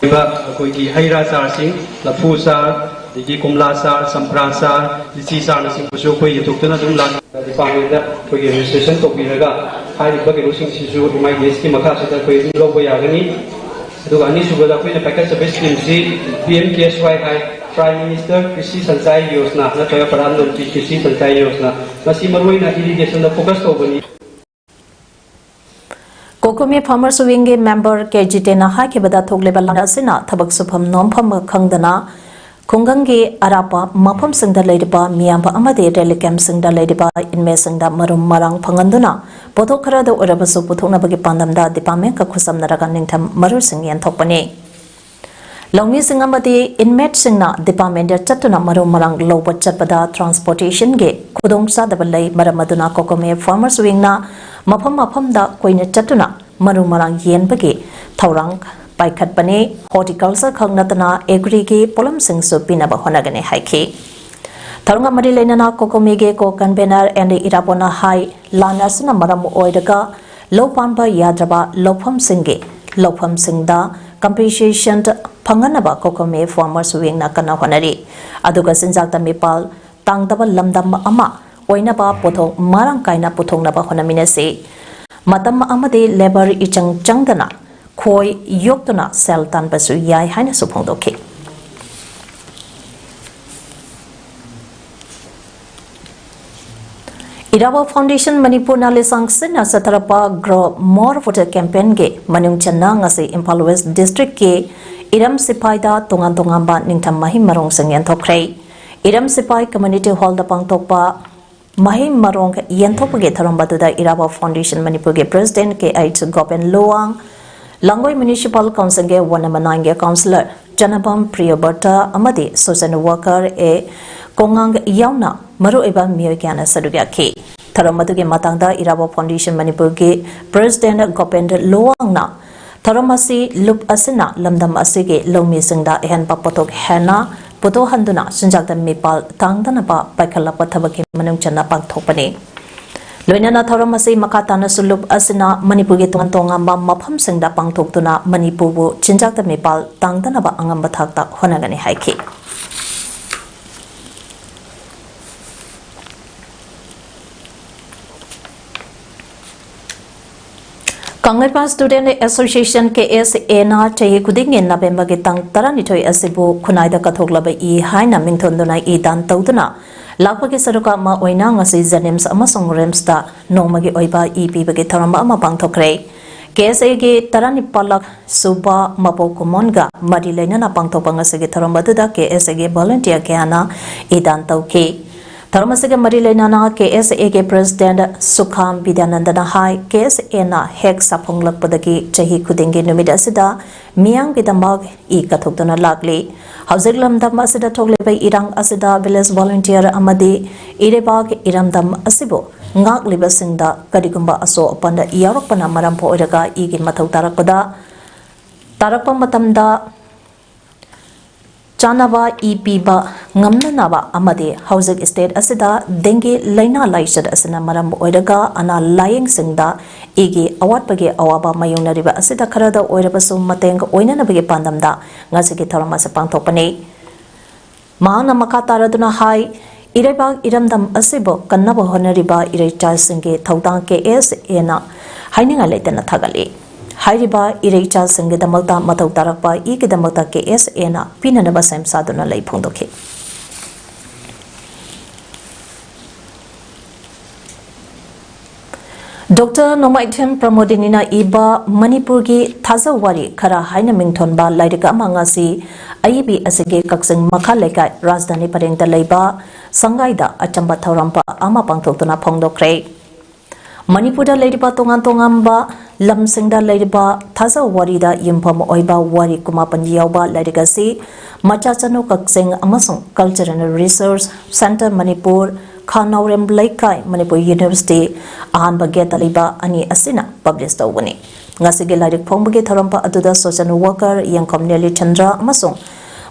ꯑꯩꯈꯣꯏꯒꯤ ꯍꯩ ꯔꯥ ꯆꯥꯔꯁꯤꯡ, ꯂꯐꯨ ꯆꯥꯔ, ꯑꯗꯒꯤ ꯀꯣꯝꯂꯥ ꯆꯥꯔ, ꯆꯝꯄ꯭ꯔꯥ ꯆꯥꯔ, ꯂꯤꯆꯤ ꯆꯥꯔꯅꯆꯤꯡꯕꯁꯨ ꯑꯩꯈꯣꯏ ꯌꯦꯟꯊꯣꯛꯇꯨꯅ ꯑꯗꯨꯝ ꯂꯥꯛ ꯗꯤꯄꯥꯔꯠꯃꯦꯟꯗ ꯑꯩꯈꯣꯏꯒꯤ ꯔꯦꯖꯤꯁꯇ꯭ꯔꯦꯁꯟ ꯇꯧꯕꯤꯔꯒ ꯍꯥꯏꯔꯤꯕ ꯀꯩꯅꯣꯁꯤꯡꯁꯤꯁꯨ ꯑꯦꯝ ꯑꯥꯏ ꯗꯤ ꯑꯦꯁꯀꯤ ꯃꯈꯥꯁꯤꯗ ꯑꯩꯈꯣꯏ ꯑꯗꯨꯝ ꯂꯧꯕ ꯌꯥꯒꯅꯤ꯫ ꯑꯗꯨꯒ ꯑꯅꯤꯁꯨꯕꯗ ꯑꯩꯈꯣꯏꯅ ꯄꯥꯏꯈꯠꯆꯕ ꯁ꯭ꯀꯤꯝꯁꯤ ꯄꯤ ꯑꯦꯝ ꯀꯦ ꯑꯦꯁ ꯋꯥꯏ ꯍꯥꯏ, ꯄ꯭ꯔꯥꯏꯝ ꯃꯤꯅꯤꯁꯇꯔ ꯀ꯭ꯔꯤꯁꯤ ꯁꯟꯆꯥꯏ ꯌꯣꯖꯅꯥ ꯅꯠꯇ꯭ꯔꯒ ꯄ꯭ꯔꯙꯥꯟ ꯃꯟꯇ꯭ꯔꯤ ꯀ꯭ꯔꯤꯁꯤ ꯁꯟꯆꯥꯏ ꯌꯣꯖꯅꯥ, ꯃꯁꯤ ꯃꯔꯨꯑꯣꯏꯅ ꯏꯔꯤꯒꯦꯁꯟꯗ ꯐꯣꯀꯁ ꯇꯧꯕꯅꯤ꯫ ꯀꯣꯀꯣꯃꯤ ꯐꯥꯔꯃꯔꯁ ꯋꯤꯡꯒꯤ ꯃꯦꯝꯕꯔ ꯀꯦ ꯖꯤꯇꯦꯟꯅ ꯍꯥꯏꯈꯤꯕꯗ, ꯊꯣꯛꯂꯤꯕ ꯂꯥꯟ ꯑꯁꯤꯅ ꯊꯕꯛ ꯁꯨꯐꯝ ꯅꯣꯝꯐꯝ ꯈꯪꯗꯅ ꯈꯨꯡꯒꯪꯒꯤ ꯑꯔꯥꯞꯄ ꯃꯐꯝꯁꯤꯡꯗ ꯂꯩꯔꯤꯕ ꯃꯤꯌꯥꯝꯕ ꯑꯃꯗꯤ ꯔꯤꯂꯤꯐ ꯀꯦꯝꯞꯁꯤꯡꯗ ꯂꯩꯔꯤꯕ ꯏꯟꯃꯦꯠꯁꯤꯡꯗ ꯃꯔꯨꯝ ꯃꯔꯥꯡ ꯐꯪꯍꯟꯗꯨꯅ ꯄꯣꯠꯊꯣꯛ ꯈꯔꯗ ꯑꯣꯏꯔꯕꯁꯨ ꯄꯨꯊꯣꯛꯅꯕꯒꯤ ꯄꯥꯟꯗꯝꯗ ꯗꯤꯄꯥꯔꯠꯃꯦꯟꯠꯀ ꯈꯨꯠꯁꯝꯅꯔꯒ ꯅꯤꯡꯊꯝ ꯃꯔꯨꯁꯤꯡ ꯌꯦꯟꯊꯣꯛꯄꯅꯤ꯫ ꯂꯧꯃꯤꯁꯤꯡ ꯑꯃꯗꯤ ꯏꯟꯃꯦꯠꯁꯤꯡꯅ ꯗꯤꯄꯥꯔꯠꯃꯦꯟꯗ ꯆꯠꯇꯨꯅ ꯃꯔꯨ ꯃꯔꯥꯡ ꯂꯧꯕ ꯆꯠꯄꯗ ꯇ꯭ꯔꯥꯟꯁꯄꯣꯔꯇꯦꯁꯟꯒꯤ ꯈꯨꯗꯣꯡꯆꯥꯗꯕ ꯂꯩ꯫ ꯃꯔꯝ ꯑꯗꯨꯅ ꯀꯣꯀꯣꯃꯤ ꯐꯥꯔꯃꯔꯁ ꯋꯤꯡꯅ ꯃꯐꯝ ꯃꯐꯝꯗ ꯀꯣꯏꯅ ꯆꯠꯇꯨꯅ ꯃꯔꯨ ꯃꯔꯥꯡ ꯌꯦꯟꯕꯒꯤ ꯊꯧꯔꯥꯡ ꯄꯥꯏꯈꯠꯄꯅꯤ꯫ ꯍꯣꯔꯇꯤꯀꯜꯆꯔ ꯈꯛ ꯅꯠꯇꯅ ꯑꯦꯒ꯭ꯔꯤꯒꯤ ꯄꯣꯠꯂꯝꯁꯤꯡꯁꯨ ꯄꯤꯅꯕ ꯍꯣꯠꯅꯒꯅꯤ ꯍꯥꯏꯈꯤ꯫ ꯊꯧꯔꯝꯒ ꯃꯔꯤ ꯂꯩꯅꯅ ꯀꯣꯀꯣꯃꯤꯒꯤ ꯀꯣ ꯀꯟꯚꯦꯅꯔ ꯑꯦꯟ ꯗꯤ ꯏꯔꯥꯕꯣꯠꯅ ꯍꯥꯏ, ꯂꯥꯟ ꯑꯁꯤꯅ ꯃꯔꯝ ꯑꯣꯏꯔꯒ ꯂꯧ ꯄꯥꯟꯕ ꯌꯥꯗ꯭ꯔꯕ ꯂꯧꯐꯝꯁꯤꯡꯒꯤ ꯂꯧꯐꯝꯁꯤꯡꯗ ꯀꯝꯄꯦꯟꯁꯦꯁꯟ ꯐꯪꯍꯟꯅꯕ ꯀꯣꯀꯣꯃꯤ ꯐꯥꯔꯃꯔꯁ ꯋꯤꯡꯅ ꯀꯟꯅ ꯍꯣꯠꯅꯔꯤ꯫ ꯑꯗꯨꯒ ꯆꯤꯟꯖꯥꯛꯇ ꯃꯤꯄꯥꯜ ꯇꯥꯡꯗꯕ ꯂꯝꯗꯝ ꯑꯃ ꯑꯣꯏꯅꯕ ꯄꯣꯠꯊꯣꯛ ꯃꯔꯥꯡ ꯀꯥꯏꯅ ꯄꯨꯊꯣꯛꯅꯕ ꯍꯣꯠꯅꯃꯤꯟꯅꯁꯤ꯫ ꯃꯇꯝ ꯑꯃꯗꯤ ꯂꯦꯕꯔ ꯏꯆꯪ ꯆꯪꯗꯅ ꯈꯣꯏ ꯌꯣꯛꯇꯨꯅ ꯁꯦꯜ ꯇꯥꯟꯕꯁꯨ ꯌꯥꯏ ꯍꯥꯏꯅꯁꯨ ꯐꯣꯡꯗꯣꯛꯈꯤ꯫ ꯏꯔꯥꯕꯣꯠ ꯐꯥꯎꯟꯗꯦꯁꯟ ꯃꯅꯤꯄꯨꯔꯅ ꯂꯤꯁꯥꯡ ꯁꯤꯠꯅ ꯆꯠꯊꯔꯛꯄ Grow More Water Campaignꯒꯤ ꯃꯅꯨꯡ ꯆꯟꯅ ꯉꯁꯤ ꯏꯝꯐꯥꯜ ꯋꯦꯁ ꯗꯤꯁꯇ꯭ꯔꯤꯛꯀꯤ ꯏꯔꯝ ꯁꯤꯐꯥꯏꯗ ꯇꯣꯉꯥꯟ ꯇꯣꯉꯥꯟꯕ ꯅꯤꯡꯊꯝ ꯃꯍꯩ ꯃꯔꯣꯡꯁꯤꯡ ꯌꯦꯟꯊꯣꯛꯈ꯭ꯔꯦ꯫ ꯏꯔꯝ ꯁꯤꯐꯥꯏ ꯀꯝꯃ꯭ꯌꯨꯅꯤꯇꯤ ꯍꯣꯜꯗ ꯄꯥꯡꯊꯣꯛꯄ ꯃꯍꯩ ꯃꯔꯣꯡ ꯌꯦꯟꯊꯣꯛꯄꯒꯤ ꯊꯧꯔꯝ ꯑꯗꯨꯗ ꯏꯔꯥꯕꯣꯠ ꯐꯥꯎꯟꯗꯦꯁꯟ ꯃꯅꯤꯄꯨꯔꯒꯤ ꯄ꯭ꯔꯦꯁꯤꯗꯦꯟꯠ ꯀꯦ ꯑꯩꯆ ꯒꯣꯄꯦꯟ ꯂꯨꯋꯥꯡ, ꯂꯥꯡꯒꯣꯏ ꯃ꯭ꯌꯨꯅꯤꯁꯤꯄꯥꯜ ꯀꯥꯎꯟꯁꯤꯜꯒꯤ ꯋꯥꯔꯗ ꯅꯝꯕꯔ ꯅꯥꯏꯟꯒꯤ ꯀꯥꯎꯟꯁꯤꯂꯔ ꯆꯅꯕꯝ ꯄ꯭ꯔꯤꯌꯕ꯭ꯔꯇ ꯑꯃꯗꯤ ꯁꯣꯁꯤꯌꯦꯜ ꯋꯥꯔꯀꯔ ꯑꯦ ꯀꯣꯉꯥꯡ ꯌꯥꯎꯅ ꯃꯔꯨꯑꯣꯏꯕ ꯃꯤꯑꯣꯏ ꯀꯌꯥꯅ ꯁꯔꯨꯛ ꯌꯥꯈꯤ꯫ ꯊꯧꯔꯝ ꯑꯗꯨꯒꯤ ꯃꯇꯥꯡꯗ ꯏꯔꯥꯕꯣꯠ ꯐꯥꯎꯟꯗꯦꯁꯟ ꯃꯅꯤꯄꯨꯔꯒꯤ ꯄ꯭ꯔꯦꯁꯤꯗꯦꯟꯠ ꯒꯣꯄꯦꯟ ꯂꯨꯋꯥꯡꯅ ꯊꯧꯔꯝ ꯑꯁꯤ ꯂꯨꯞ ꯑꯁꯤꯅ ꯂꯝꯗꯝ ꯑꯁꯤꯒꯤ ꯂꯧꯃꯤꯁꯤꯡꯗ ꯑꯍꯦꯟꯕ ꯄꯣꯠꯊꯣꯛ ꯍꯦꯟꯅ ꯄꯨꯊꯣꯛꯍꯟꯗꯨꯅ ꯆꯤꯟꯖꯥꯛꯇ ꯃꯤꯄꯥꯜ ꯇꯥꯡꯗꯅꯕ ꯄꯥꯏꯈꯠꯂꯛꯄ ꯊꯕꯛꯀꯤ ꯃꯅꯨꯡ ꯆꯟꯅ ꯄꯥꯡꯊꯣꯛꯄꯅꯤ꯫ ꯂꯣꯏꯅꯅ ꯊꯧꯔꯝ ꯑꯁꯤ ꯃꯈꯥ ꯇꯥꯅꯁꯨ ꯂꯨꯞ ꯑꯁꯤꯅ ꯃꯅꯤꯄꯨꯔꯒꯤ ꯇꯣꯉꯥꯟ ꯇꯣꯉꯥꯟꯕ ꯃꯐꯝꯁꯤꯡꯗ ꯄꯥꯡꯊꯣꯛꯇꯨꯅ ꯃꯅꯤꯄꯨꯔꯕꯨ ꯆꯤꯟꯖꯥꯛꯇ ꯃꯤꯄꯥꯜ ꯇꯥꯡꯗꯅꯕ ꯑꯉꯝꯕ ꯊꯥꯛꯇ ꯍꯣꯠꯅꯒꯅꯤ ꯍꯥꯏꯈꯤ꯫ ꯀꯪꯂꯩꯄꯥꯛ Student Association, ꯀꯦ ꯑꯦꯁ ꯑꯦꯅ ꯆꯍꯤ ꯈꯨꯗꯤꯡꯒꯤ ꯅꯕꯦꯝꯕꯔꯒꯤ ꯇꯥꯡ ꯇꯔꯥꯅꯤꯊꯣꯏ ꯑꯁꯤꯕꯨ ꯈꯨꯟꯅꯥꯏꯗ ꯀꯠꯊꯣꯛꯂꯕ ꯏ ꯍꯥꯏꯅ ꯃꯤꯡꯊꯣꯟꯗꯨꯅ ꯏ ꯗꯥꯟ ꯇꯧꯗꯨꯅ ꯂꯥꯛꯄꯒꯤ ꯁꯔꯨꯛ ꯑꯃ ꯑꯣꯏꯅ ꯉꯁꯤ JNIMS ꯑꯃꯁꯨꯡ RIMSꯇ ꯅꯣꯡꯃꯒꯤ ꯑꯣꯏꯕ ꯏ ꯄꯤꯕꯒꯤ ꯊꯧꯔꯝ ꯑꯃ ꯄꯥꯡꯊꯣꯛꯈ꯭ꯔꯦ꯫ ꯀꯦ ꯑꯦꯁ ꯑꯦꯒꯤ ꯇꯔꯥꯅꯤꯄꯥꯜꯂꯛ ꯁꯨꯕ ꯃꯄꯣꯛ ꯀꯨꯝꯑꯣꯟꯒ ꯃꯔꯤ ꯂꯩꯅꯅ ꯄꯥꯡꯊꯣꯛꯄ ꯉꯁꯤꯒꯤ ꯊꯧꯔꯝ ꯑꯗꯨꯗ ꯀꯦ ꯑꯦꯁ ꯑꯦꯒꯤ volunteer ꯀꯌꯥꯅ ꯏ ꯗꯥꯟ ꯇꯧꯈꯤ꯫ ꯊꯧꯔꯝ ꯑꯁꯤꯒ ꯃꯔꯤ ꯂꯩꯅꯅ ꯀꯦ ꯑꯦꯁ ꯑꯦꯒꯤ President ꯁꯨꯈꯥꯝ ꯕꯤꯗ꯭ꯌꯥꯅꯟꯗꯅ ꯍꯥꯏ, ꯀꯦ ꯑꯦꯁ ꯑꯦꯅ ꯍꯦꯛ ꯁꯥꯐꯣꯡꯂꯛꯄꯗꯒꯤ ꯆꯍꯤ ꯈꯨꯗꯤꯡꯒꯤ ꯅꯨꯃꯤꯠ ꯑꯁꯤꯗ ꯃꯤꯌꯥꯝꯒꯤꯗꯃꯛ ꯏ ꯀꯠꯊꯣꯛꯇꯨꯅ ꯂꯥꯛꯂꯤ꯫ ꯍꯧꯖꯤꯛ ꯂꯝꯗꯝ ꯑꯁꯤꯗ ꯊꯣꯛꯂꯤꯕ ꯏꯔꯥꯡ ꯑꯁꯤꯗ village volunteer ꯑꯃꯗꯤ ꯏꯔꯩꯕꯥꯛ ꯏꯔꯝꯗꯝ ꯑꯁꯤꯕꯨ ꯉꯥꯛꯂꯤꯕꯁꯤꯡꯗ ꯀꯔꯤꯒꯨꯝꯕ ꯑꯁꯣꯛ ꯑꯄꯟ ꯌꯥꯎꯔꯛꯄꯅ ꯃꯔꯝ ꯑꯣꯏꯔꯒ ꯏꯒꯤ ꯃꯊꯧ ꯇꯥꯔꯛꯄꯗ, ꯇꯥꯔꯛꯄ ꯃꯇꯝꯗ ꯆꯥꯅꯕ ꯏ ꯄꯤꯕ ꯉꯝꯅꯅꯕ ꯑꯃꯗꯤ ꯍꯧꯖꯤꯛ state ꯑꯁꯤꯗ dengue ꯂꯥꯏꯅꯥ ꯂꯥꯏꯆꯠ ꯑꯁꯤꯅ ꯃꯔꯝ ꯑꯣꯏꯔꯒ ꯑꯅꯥ ꯂꯥꯌꯦꯡꯁꯤꯡꯗ ꯏꯒꯤ ꯑꯋꯥꯠꯄꯒꯤ ꯑꯋꯥꯕ ꯃꯥꯌꯣꯛꯅꯔꯤꯕ ꯑꯁꯤꯗ ꯈꯔꯗ ꯑꯣꯏꯔꯕꯁꯨ ꯃꯇꯦꯡ ꯑꯣꯏꯅꯅꯕꯒꯤ ꯄꯥꯟꯗꯝꯗ ꯉꯁꯤꯒꯤ ꯊꯧꯔꯝ ꯑꯁꯤ ꯄꯥꯡꯊꯣꯛꯄꯅꯤ꯫ ꯃꯍꯥꯛꯅ ꯃꯈꯥ ꯇꯥꯔꯗꯨꯅ ꯍꯥꯏ, ꯏꯔꯩꯕꯥꯛ ꯏꯔꯝꯗꯝ ꯑꯁꯤꯕꯨ ꯀꯟꯅꯕ ꯍꯣꯠꯅꯔꯤꯕ ꯏꯔꯩꯆꯥꯁꯤꯡꯒꯤ ꯊꯧꯗꯥꯡ ꯀꯦ ꯑꯦꯁ ꯑꯦꯅ ꯍꯥꯏꯅꯤꯡꯉꯥꯏ ꯂꯩꯇꯅ ꯊꯥꯒꯠꯂꯤ꯫ ꯍꯥꯏꯔꯤꯕ ꯏꯔꯩꯆꯥꯁꯤꯡꯒꯤꯗꯃꯛꯇ ꯃꯊꯧ ꯇꯥꯔꯛꯄ ꯏꯒꯤꯗꯃꯛꯇ ꯀꯦ ꯑꯦꯁ ꯑꯦꯅ ꯄꯤꯅꯅꯕ ꯁꯦꯝ ꯁꯥꯗꯨꯅ ꯂꯩ ꯐꯣꯡꯗꯣꯛꯈꯤ꯫ ꯗꯣꯛꯇꯔ ꯅꯣꯡꯃꯥꯏꯊꯦꯝ ꯄ꯭ꯔꯃꯣꯗꯤꯅꯤꯅ ꯏꯕ ꯃꯅꯤꯄꯨꯔꯒꯤ ꯊꯥꯖ ꯋꯥꯔꯤ ꯈꯔ ꯍꯥꯏꯅ ꯃꯤꯡꯊꯣꯟꯕ ꯂꯥꯏꯔꯤꯛ ꯑꯃ ꯉꯁꯤ ꯑꯏꯕꯤ ꯑꯁꯤꯒꯤ ꯀꯛꯆꯤꯡ ꯃꯈꯥ ꯂꯩꯀꯥꯏ ꯔꯥꯖꯙꯥꯅꯤ ꯄꯔꯦꯡꯗ ꯂꯩꯕ ꯁꯪꯒꯥꯏꯗ ꯑꯆꯝꯕ ꯊꯧꯔꯝ ꯑꯃ ꯄꯥꯡꯊꯣꯛꯇꯨꯅ ꯐꯣꯡꯗꯣꯛꯈ꯭ꯔꯦ꯫ ꯃꯅꯤꯄꯨꯔꯗ ꯂꯩꯔꯤꯕ ꯇꯣꯉꯥꯟ ꯇꯣꯉꯥꯟꯕ ꯂꯝꯁꯤꯡꯗ ꯂꯩꯔꯤꯕ ꯊꯥꯖ ꯋꯥꯔꯤꯗ ꯌꯨꯝꯐꯝ ꯑꯣꯏꯕ ꯋꯥꯔꯤ ꯀꯨꯟꯃꯥꯄꯟ ꯌꯥꯎꯕ ꯂꯥꯏꯔꯤꯛ ꯑꯁꯤ ꯃꯆꯥꯆꯥꯅꯨ ꯀꯛꯆꯤꯡ ꯑꯃꯁꯨꯡ Cultural Research Centre ꯃꯅꯤꯄꯨꯔ, ꯈꯥ ꯅꯥꯎꯔꯦꯝ ꯂꯩꯀꯥꯏ, ꯃꯅꯤꯄꯨꯔ University ꯑꯍꯥꯟꯕ gate ꯂꯩꯕ ꯑꯅꯤ ꯑꯁꯤꯅ publish ꯇꯧꯕꯅꯤ꯫ ꯉꯁꯤꯒꯤ ꯂꯥꯏꯔꯤꯛ ꯐꯣꯡꯕꯒꯤ ꯊꯧꯔꯝ ꯑꯗꯨꯗ social worker ꯌꯦꯡꯈꯣꯝ ꯅꯦꯂꯤꯆꯟꯗ꯭ꯔ ꯑꯃꯁꯨꯡ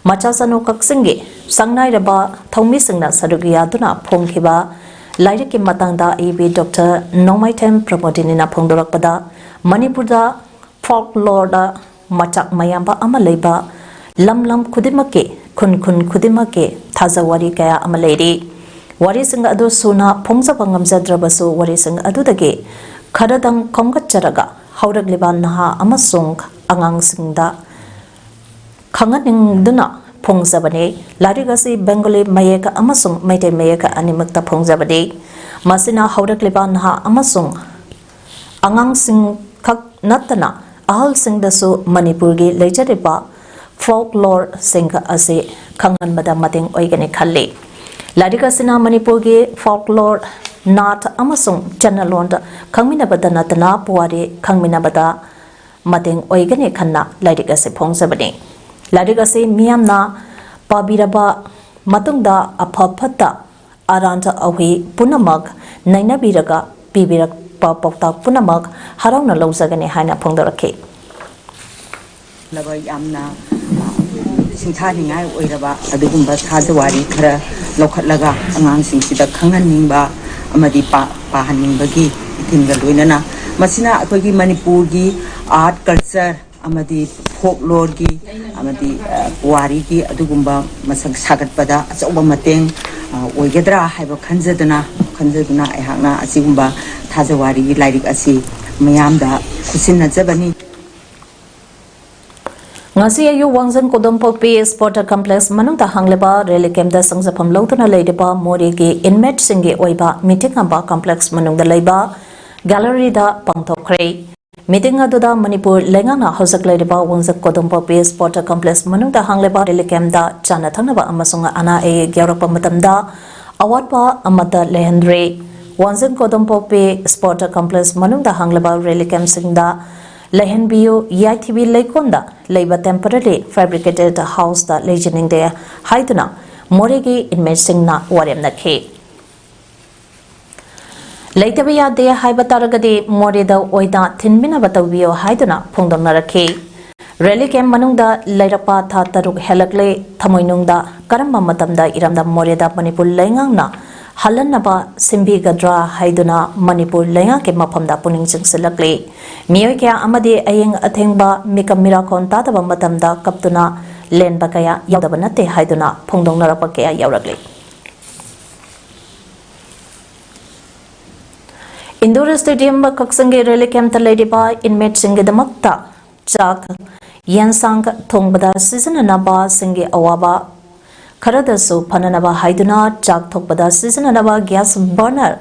ꯃꯆꯥꯆꯥꯅꯨ ꯀꯛꯆꯤꯡꯒꯤ ꯁꯪꯅꯥꯏꯔꯕ ꯊꯧꯃꯤꯁꯤꯡꯅ ꯁꯔꯨꯛ ꯌꯥꯗꯨꯅ ꯐꯣꯡꯈꯤꯕ ꯂꯥꯏꯔꯤꯛꯀꯤ ꯃꯇꯥꯡꯗ ꯑꯏꯕꯤ ꯗꯣꯛꯇꯔ ꯅꯣꯡꯃꯥꯏꯊꯦꯝ ꯄ꯭ꯔꯃꯣꯗꯤꯅꯤꯅ ꯐꯣꯡꯗꯣꯔꯛꯄꯗ, ꯃꯅꯤꯄꯨꯔꯗ ꯐꯣꯛꯂꯣꯔꯗ ꯃꯆꯥꯛ ꯃꯌꯥꯝꯕ ꯑꯃ ꯂꯩꯕ ꯂꯝ ꯂꯝ ꯈꯨꯗꯤꯡꯃꯛꯀꯤ, ꯈꯨꯟ ꯈꯨꯟ ꯈꯨꯗꯤꯡꯃꯛꯀꯤ ꯊꯥꯖꯋꯥꯔꯤ ꯀꯌꯥ ꯑꯃ ꯂꯩꯔꯤ꯫ ꯋꯥꯔꯤꯁꯤꯡ ꯑꯗꯨ ꯁꯨꯅ ꯐꯣꯡꯖꯕ ꯉꯝꯖꯗ꯭ꯔꯕꯁꯨ, ꯋꯥꯔꯤꯁꯤꯡ ꯑꯗꯨꯗꯒꯤ ꯈꯔꯗꯪ ꯈꯣꯝꯒꯠꯆꯔꯒ ꯍꯧꯔꯛꯂꯤꯕ ꯅꯍꯥ ꯑꯃꯁꯨꯡ ꯑꯉꯥꯡꯁꯤꯡꯗ ꯈꯪꯍꯟꯅꯤꯡꯗꯨꯅ ꯐꯣꯡꯖꯕꯅꯤ꯫ ꯂꯥꯏꯔꯤꯛ ꯑꯁꯤ ꯕꯦꯡꯒꯣꯂꯤ ꯃꯌꯦꯛ ꯑꯃꯁꯨꯡ ꯃꯩꯇꯩ ꯃꯌꯦꯛ ꯑꯅꯤꯃꯛꯇ ꯐꯣꯡꯖꯕꯅꯤ꯫ ꯃꯁꯤꯅ ꯍꯧꯔꯛꯂꯤꯕ ꯅꯍꯥ ꯑꯃꯁꯨꯡ ꯑꯉꯥꯡꯁꯤꯡ ꯈꯛ ꯅꯠꯇꯅ ꯑꯍꯜꯁꯤꯡꯗꯁꯨ ꯃꯅꯤꯄꯨꯔꯒꯤ ꯂꯩꯖꯔꯤꯕ ꯐꯣꯛꯂꯣꯔꯁꯤꯡ ꯑꯁꯤ ꯈꯪꯍꯟꯕꯗ ꯃꯇꯦꯡ ꯑꯣꯏꯒꯅꯤ ꯈꯜꯂꯤ꯫ ꯂꯥꯏꯔꯤꯛ ꯑꯁꯤꯅ ꯃꯅꯤꯄꯨꯔꯒꯤ ꯐꯣꯛꯂꯣꯔ, ꯅꯥꯠ ꯑꯃꯁꯨꯡ ꯆꯠꯅꯂꯣꯟꯗ ꯈꯪꯃꯤꯟꯅꯕꯗ ꯅꯠꯇꯅ ꯄꯨꯋꯥꯔꯤ ꯈꯪꯃꯤꯟꯅꯕꯗ ꯃꯇꯦꯡ ꯑꯣꯏꯒꯅꯤ ꯈꯟꯅ ꯂꯥꯏꯔꯤꯛ ꯑꯁꯤ ꯐꯣꯡꯖꯕꯅꯤ꯫ ꯂꯥꯏꯔꯤꯛ ꯑꯁꯤ ꯃꯤꯌꯥꯝꯅ ꯄꯥꯕꯤꯔꯕ ꯃꯇꯨꯡꯗ ꯑꯐ ꯐꯠꯇ, ꯑꯔꯥꯟ ꯑꯍꯣꯏ ꯄꯨꯝꯅꯃꯛ ꯅꯩꯅꯕꯤꯔꯒ ꯄꯤꯕꯤꯔꯛꯄ ꯄꯥꯎꯇꯥꯛ ꯄꯨꯝꯅꯃꯛ ꯍꯔꯥꯎꯅ ꯂꯧꯖꯒꯅꯤ ꯍꯥꯏꯅ ꯐꯣꯡꯗꯣꯔꯛꯈꯤ꯫ ꯂꯕ ꯌꯥꯝꯅ, ꯑ, ꯁꯤꯡꯊꯥꯅꯤꯡꯉꯥꯏ ꯑꯣꯏꯔꯕ ꯑꯗꯨꯒꯨꯝꯕ ꯊꯥꯖꯋꯥꯔꯤ ꯈꯔ ꯂꯧꯈꯠꯂꯒ ꯑꯉꯥꯡꯁꯤꯡꯁꯤꯗ ꯈꯪꯍꯟꯅꯤꯡꯕ ꯑꯃꯗꯤ ꯄꯥ-, ꯄꯥꯍꯟꯅꯤꯡꯕꯒꯤ ꯏꯊꯤꯜꯒ ꯂꯣꯏꯅꯅ ꯃꯁꯤꯅ ꯑꯩꯈꯣꯏꯒꯤ ꯃꯅꯤꯄꯨꯔꯒꯤ ꯑꯥꯔꯠ, ꯀꯜꯆꯔ ꯑꯃꯗꯤ ꯐꯣꯛꯂꯣꯔꯒꯤ ꯑꯃꯗꯤ, ꯑ, ꯄꯨꯋꯥꯔꯤꯒꯤ ꯑꯗꯨꯒꯨꯝꯕ ꯃꯁꯛ ꯁꯥꯒꯠꯄꯗ ꯑꯆꯧꯕ ꯃꯇꯦꯡ, ꯑ, ꯑꯣꯏꯒꯗ꯭ꯔꯥ ꯍꯥꯏꯕ ꯈꯟꯖꯗꯨꯅ, ꯈꯟꯖꯗꯨꯅ ꯑꯩꯍꯥꯛꯅ ꯑꯁꯤꯒꯨꯝꯕ ꯊꯥꯖꯋꯥꯔꯤꯒꯤ ꯂꯥꯏꯔꯤꯛ ꯑꯁꯤ ꯃꯤꯌꯥꯝꯗ ꯈꯨꯠꯁꯤꯟꯅꯖꯕꯅꯤ꯫ ꯉꯁꯤ ꯑꯌꯨꯛ ꯋꯥꯡꯖꯤꯡ ꯀꯣꯗꯣꯝꯄꯣꯛꯄꯤ ꯁ꯭ꯄꯣꯔꯠ ꯀꯝꯄ꯭ꯂꯦꯛꯁ ꯃꯅꯨꯡꯗ ꯍꯥꯡꯂꯤꯕ ꯔꯦꯂꯤ ꯀꯦꯝꯞꯇ ꯆꯪꯖꯐꯝ ꯂꯧꯗꯨꯅ ꯂꯩꯔꯤꯕ ꯃꯣꯔꯦꯒꯤ ꯏꯟꯃꯦꯠꯁꯤꯡꯒꯤ ꯑꯣꯏꯕ ꯃꯤꯇꯤꯡ ꯑꯃ ꯀꯝꯄ꯭ꯂꯦꯛꯁ ꯃꯅꯨꯡꯗ ꯂꯩꯕ ꯒꯦꯂꯔꯤꯗ ꯄꯥꯡꯊꯣꯛꯈ꯭ꯔꯦ꯫ ꯃꯤꯇꯤꯡ ꯑꯗꯨꯗ ꯃꯅꯤꯄꯨꯔ ꯂꯩꯉꯥꯛꯅ ꯍꯧꯖꯤꯛ ꯂꯩꯔꯤꯕ ꯋꯥꯡꯖꯤꯡ ꯀꯣꯗꯣꯝꯄꯣꯛꯄꯤ ꯁ꯭ꯄꯣꯔꯠ ꯀꯝꯄ꯭ꯂꯦꯛꯁ ꯃꯅꯨꯡꯗ ꯍꯥꯡꯂꯤꯕ ꯔꯦꯂꯤ ꯀꯦꯝꯞꯇ ꯆꯥꯅ ꯊꯛꯅꯕ ꯑꯃꯁꯨꯡ ꯑꯅꯥ ꯑꯌꯦꯛ ꯌꯥꯎꯔꯛꯄ ꯃꯇꯝꯗ ꯑꯋꯥꯠꯄ ꯑꯃꯠꯇ ꯂꯩꯍꯟꯗ꯭ꯔꯦ꯫ ꯋꯥꯡꯖꯤꯡ ꯀꯣꯗꯣꯝꯄꯣꯛꯄꯤ ꯁ꯭ꯄꯣꯔꯠ ꯀꯝꯄ꯭ꯂꯦꯛꯁ ꯃꯅꯨꯡꯗ ꯍꯥꯡꯂꯤꯕ ꯔꯦꯂꯤ ꯀꯦꯝꯞꯁꯤꯡꯗ ꯂꯩꯍꯟꯕꯤꯌꯨ, ꯌꯥꯏꯊꯤꯕꯤ ꯂꯩꯀꯣꯜꯗ ꯂꯩꯕ temporary fabricated houseꯇ ꯂꯩꯖꯅꯤꯡꯗꯦ ꯍꯥꯏꯗꯨꯅ ꯃꯣꯔꯦꯒꯤ ꯏꯟꯃꯦꯠꯁꯤꯡꯅ ꯋꯥꯔꯦꯝꯅꯈꯤ꯫ ꯂꯩꯇꯕ ꯌꯥꯗꯦ ꯍꯥꯏꯕ ꯇꯥꯔꯒꯗꯤ ꯃꯣꯔꯦꯗ ꯑꯣꯏꯅ ꯊꯤꯟꯕꯤꯅꯕ ꯇꯧꯕꯤꯌꯨ ꯍꯥꯏꯗꯨꯅ ꯐꯣꯡꯗꯣꯛꯅꯔꯛꯈꯤ꯫ ꯔꯦꯂꯤ ꯀꯦꯝꯞ ꯃꯅꯨꯡꯗ ꯂꯩꯔꯛꯄ ꯊꯥ ꯇꯔꯨꯛ ꯍꯦꯜꯂꯛꯂꯦ꯫ ꯊꯃꯣꯏꯅꯨꯡꯗ ꯀꯔꯝꯕ ꯃꯇꯝꯗ ꯏꯔꯝꯗꯝ ꯃꯣꯔꯦꯗ ꯃꯅꯤꯄꯨꯔ ꯂꯩꯉꯥꯛꯅ ꯍꯜꯍꯟꯅꯕ ꯁꯤꯟꯕꯤꯒꯗ꯭ꯔꯥ ꯍꯥꯏꯗꯨꯅ ꯃꯅꯤꯄꯨꯔ ꯂꯩꯉꯥꯛꯀꯤ ꯃꯐꯝꯗ ꯄꯨꯛꯅꯤꯡ ꯆꯤꯡꯁꯤꯜꯂꯛꯂꯤ꯫ ꯃꯤꯑꯣꯏ ꯀꯌꯥ ꯑꯃꯗꯤ ꯑꯌꯦꯡ ꯑꯊꯦꯡꯕ, ꯃꯤꯀꯞ ꯃꯤꯔꯥꯈꯣꯟ ꯇꯥꯗꯕ ꯃꯇꯝꯗ ꯀꯞꯇꯨꯅ ꯂꯦꯟꯕ ꯀꯌꯥ ꯌꯥꯎꯗꯕ ꯅꯠꯇꯦ ꯍꯥꯏꯗꯨꯅ ꯐꯣꯡꯗꯣꯛꯅꯔꯛꯄ ꯀꯌꯥ ꯌꯥꯎꯔꯛꯂꯤ꯫ ꯏꯟꯗꯣꯔ ꯁ꯭ꯇꯦꯗꯤꯌꯝ ꯀꯛꯆꯤꯡꯒꯤ ꯔꯤꯂꯤꯐ ꯀꯦꯝꯞꯇ ꯂꯩꯔꯤꯕ ꯏꯟꯃꯦꯠꯁꯤꯡꯒꯤꯗꯃꯛꯇ ꯆꯥꯛ, ꯌꯦꯟꯁꯥꯡ ꯊꯣꯡꯕꯗ ꯁꯤꯖꯤꯟꯅꯅꯕꯁꯤꯡꯒꯤ ꯑꯋꯥꯕ ꯈꯔꯗꯁꯨ ꯐꯅꯅꯕ ꯍꯥꯏꯗꯨꯅ ꯆꯥꯛ ꯊꯣꯡꯕꯗ ꯁꯤꯖꯤꯟꯅꯅꯕ ꯒ꯭ꯌꯥꯁ ꯕꯔꯅꯔ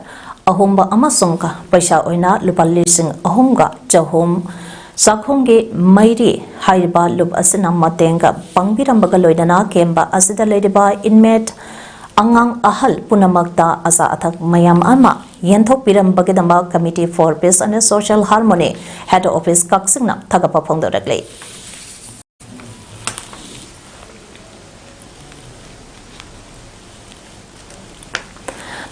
ꯑꯍꯨꯝ ꯑꯃꯁꯨꯡ ꯄꯩꯁꯥ ꯑꯣꯏꯅ ꯂꯨꯄꯥ ꯂꯤꯁꯤꯡ ꯑꯍꯨꯝꯒ ꯆꯍꯨꯝ ꯆꯥꯛꯈꯨꯝꯒꯤ ꯃꯩꯔꯤ ꯍꯥꯏꯔꯤꯕ ꯂꯨꯞ ꯑꯁꯤꯅ ꯃꯇꯦꯡ ꯄꯥꯡꯕꯤꯔꯝꯕꯒ ꯂꯣꯏꯅꯅ ꯀꯦꯝꯞ ꯑꯁꯤꯗ ꯂꯩꯔꯤꯕ ꯏꯟꯃꯦꯠ ꯑꯉꯥꯡ ꯑꯍꯜ ꯄꯨꯝꯅꯃꯛꯇ ꯑꯆꯥ ꯑꯊꯛ ꯃꯌꯥꯝ ꯑꯃ ꯌꯦꯟꯊꯣꯛꯄꯤꯔꯝꯕꯒꯤꯗꯃꯛ Committee for Peace and Social Harmony, Head Office ꯀꯛꯆꯤꯡꯅ ꯊꯥꯒꯠꯄ ꯐꯣꯡꯗꯣꯔꯛꯂꯤ꯫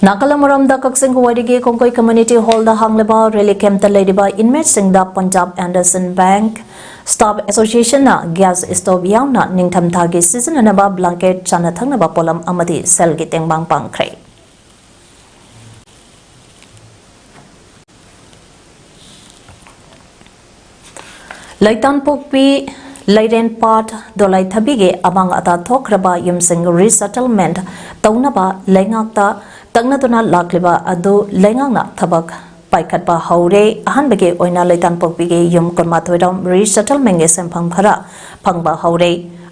ꯅꯥꯀꯜ ꯑꯃꯔꯣꯝꯗ ꯀꯛꯆꯤꯡ ꯋꯥꯏꯔꯤꯒꯤ ꯀꯣꯡꯀꯣꯏ ꯀꯝꯃ꯭ꯌꯨꯅꯤꯇꯤ ꯍꯣꯜꯗ ꯍꯥꯡꯂꯤꯕ ꯔꯤꯂꯤꯐ ꯀꯦꯝꯞꯇ ꯂꯩꯔꯤꯕ ꯏꯟꯃꯦꯠꯁꯤꯡꯗ Punjab and Sind bank staff ꯑꯦꯁꯣꯁꯤꯌꯦꯁꯟꯅ ꯒ꯭ꯌꯥꯁ ꯁ꯭ꯇꯣꯚ ꯌꯥꯎꯅ ꯅꯤꯡꯊꯝꯊꯥꯒꯤ ꯁꯤꯖꯤꯟꯅꯅꯕ ꯕ꯭ꯂꯥꯡꯀꯦꯠ, ꯆꯥꯅ ꯊꯛꯅꯕ ꯄꯣꯠꯂꯝ ꯑꯃꯗꯤ ꯁꯦꯜꯒꯤ ꯇꯦꯡꯕꯥꯡ ꯄꯥꯡꯈ꯭ꯔꯦ꯫ ꯂꯩꯇꯥꯟꯄꯣꯛꯄꯤ, ꯂꯩꯔꯦꯟꯄꯥꯠ, ꯗꯣꯂꯥꯏꯊꯕꯤꯒꯤ ꯑꯃꯥꯡ ꯑꯇꯥ ꯊꯣꯛꯈ꯭ꯔꯕ ꯌꯨꯝꯁꯤꯡ ꯔꯤꯁꯦꯇꯜꯃꯦꯟꯠ ꯇꯧꯅꯕ ꯂꯩꯉꯥꯛꯇ ꯇꯛꯅꯗꯨꯅ ꯂꯥꯛꯂꯤꯕ ꯑꯗꯨ ꯂꯩꯉꯥꯛꯅ ꯊꯕꯛ ꯄꯥꯏꯈꯠꯄ ꯍꯧꯔꯦ꯫ ꯑꯍꯥꯟꯕꯒꯤ ꯑꯣꯏꯅ ꯂꯩꯇꯥꯟꯄꯣꯛꯄꯤꯒꯤ ꯌꯨꯝ ꯀꯨꯟꯃꯥꯊꯣꯏ ꯔꯣꯝ ꯔꯤꯁꯦꯇꯜꯃꯦꯟꯠꯒꯤ ꯁꯦꯟꯐꯝ ꯈꯔ ꯐꯪꯕ ꯍꯧꯔꯦ꯫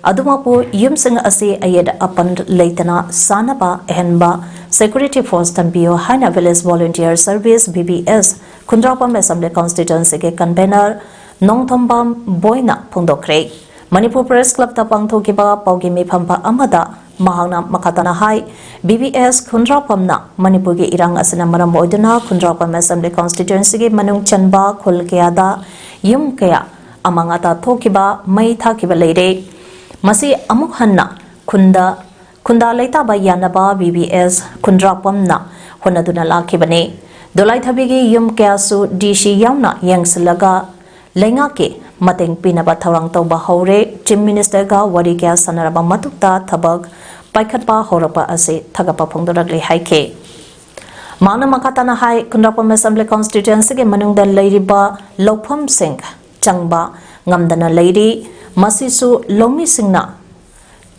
ꯑꯗꯨꯃꯛꯄꯨ ꯌꯨꯝꯁꯤꯡ ꯑꯁꯤ ꯑꯌꯦꯠ ꯑꯄꯟ ꯂꯩꯇꯅ ꯁꯥꯅꯕ ꯑꯍꯦꯟꯕ ꯁꯦꯀ꯭ꯌꯨꯔꯤꯇꯤ ꯐꯣꯔꯁ ꯊꯝꯕꯤꯌꯨ ꯍꯥꯏꯅ village volunteer service, V V S, Khundrakpam assembly ꯀꯟꯁꯇꯤꯇ꯭ꯋꯦꯟꯁꯤꯒꯤ ꯀꯟꯚꯦꯅꯔ ꯅꯣꯡꯊꯣꯝꯕꯝ ꯕꯣꯏꯅ ꯐꯣꯡꯗꯣꯛꯈ꯭ꯔꯦ꯫ ꯃꯅꯤꯄꯨꯔ ꯄ꯭ꯔꯦꯁ ꯀ꯭ꯂꯕꯇ ꯄꯥꯡꯊꯣꯛꯈꯤꯕ ꯄꯥꯎꯒꯤ ꯃꯤꯐꯝ ꯑꯃꯗ ꯃꯍꯥꯛꯅ ꯃꯈꯥ ꯇꯥꯅ ꯍꯥꯏ, ꯚꯤ ꯚꯤ ꯑꯦꯁ ꯈꯨꯟꯗ꯭ꯔꯥꯛꯄꯝꯅ ꯃꯅꯤꯄꯨꯔꯒꯤ ꯏꯔꯥꯡ ꯑꯁꯤꯅ ꯃꯔꯝ ꯑꯣꯏꯗꯨꯅ ꯈꯨꯟꯗ꯭ꯔꯥꯛꯄꯝ ꯑꯦꯁꯦꯝꯕ꯭ꯂꯤ ꯀꯟꯁꯇꯤꯇ꯭ꯋꯦꯟꯁꯤꯒꯤ ꯃꯅꯨꯡ ꯆꯟꯕ ꯈꯨꯜ ꯀꯌꯥꯗ ꯌꯨꯝ ꯀꯌꯥ ꯑꯃꯥꯡ ꯑꯇꯥ ꯊꯣꯛꯈꯤꯕ, ꯃꯩ ꯊꯥꯈꯤꯕ ꯂꯩꯔꯦ꯫ ꯃꯁꯤ ꯑꯃꯨꯛ ꯍꯟꯅ ꯈꯨꯟꯗ, ꯈꯨꯟꯗꯥ ꯂꯩꯇꯥꯕ ꯌꯥꯅꯕ ꯚꯤ ꯚꯤ ꯑꯦꯁ ꯈꯨꯟꯗ꯭ꯔꯥꯛꯄꯝꯅ ꯍꯣꯠꯅꯗꯨꯅ ꯂꯥꯛꯈꯤꯕꯅꯤ꯫ ꯗꯣꯂꯥꯏꯊꯕꯤꯒꯤ ꯌꯨꯝ ꯀꯌꯥꯁꯨ ꯗꯤ ꯁꯤ ꯌꯥꯎꯅ ꯌꯦꯡꯁꯤꯜꯂꯒ ꯂꯩꯉꯥꯛꯀꯤ ꯃꯇꯦꯡ ꯄꯤꯅꯕ ꯊꯧꯔꯥꯡ ꯇꯧꯕ ꯍꯧꯔꯦ꯫ ꯆꯤꯐ ꯃꯤꯅꯤꯁꯇꯔꯒ ꯋꯥꯔꯤ ꯀꯌꯥ ꯁꯥꯟꯅꯔꯕ ꯃꯇꯨꯡꯗ ꯊꯕꯛ ꯄꯥꯏꯈꯠꯄ ꯍꯧꯔꯛꯄ ꯑꯁꯤ ꯊꯥꯒꯠꯄ ꯐꯣꯡꯗꯣꯔꯛꯂꯤ ꯍꯥꯏꯈꯤ꯫ ꯃꯍꯥꯛꯅ ꯃꯈꯥ ꯇꯥꯅ ꯍꯥꯏ, ꯈꯨꯟꯗ꯭ꯔꯥꯛꯄꯝ Assembly Constituency ꯒꯤ ꯃꯅꯨꯡꯗ ꯂꯩꯔꯤꯕ ꯂꯧꯐꯝꯁꯤꯡ ꯆꯪꯕ ꯉꯝꯗꯅ ꯂꯩꯔꯤ꯫ ꯃꯁꯤꯁꯨ ꯂꯧꯃꯤꯁꯤꯡꯅ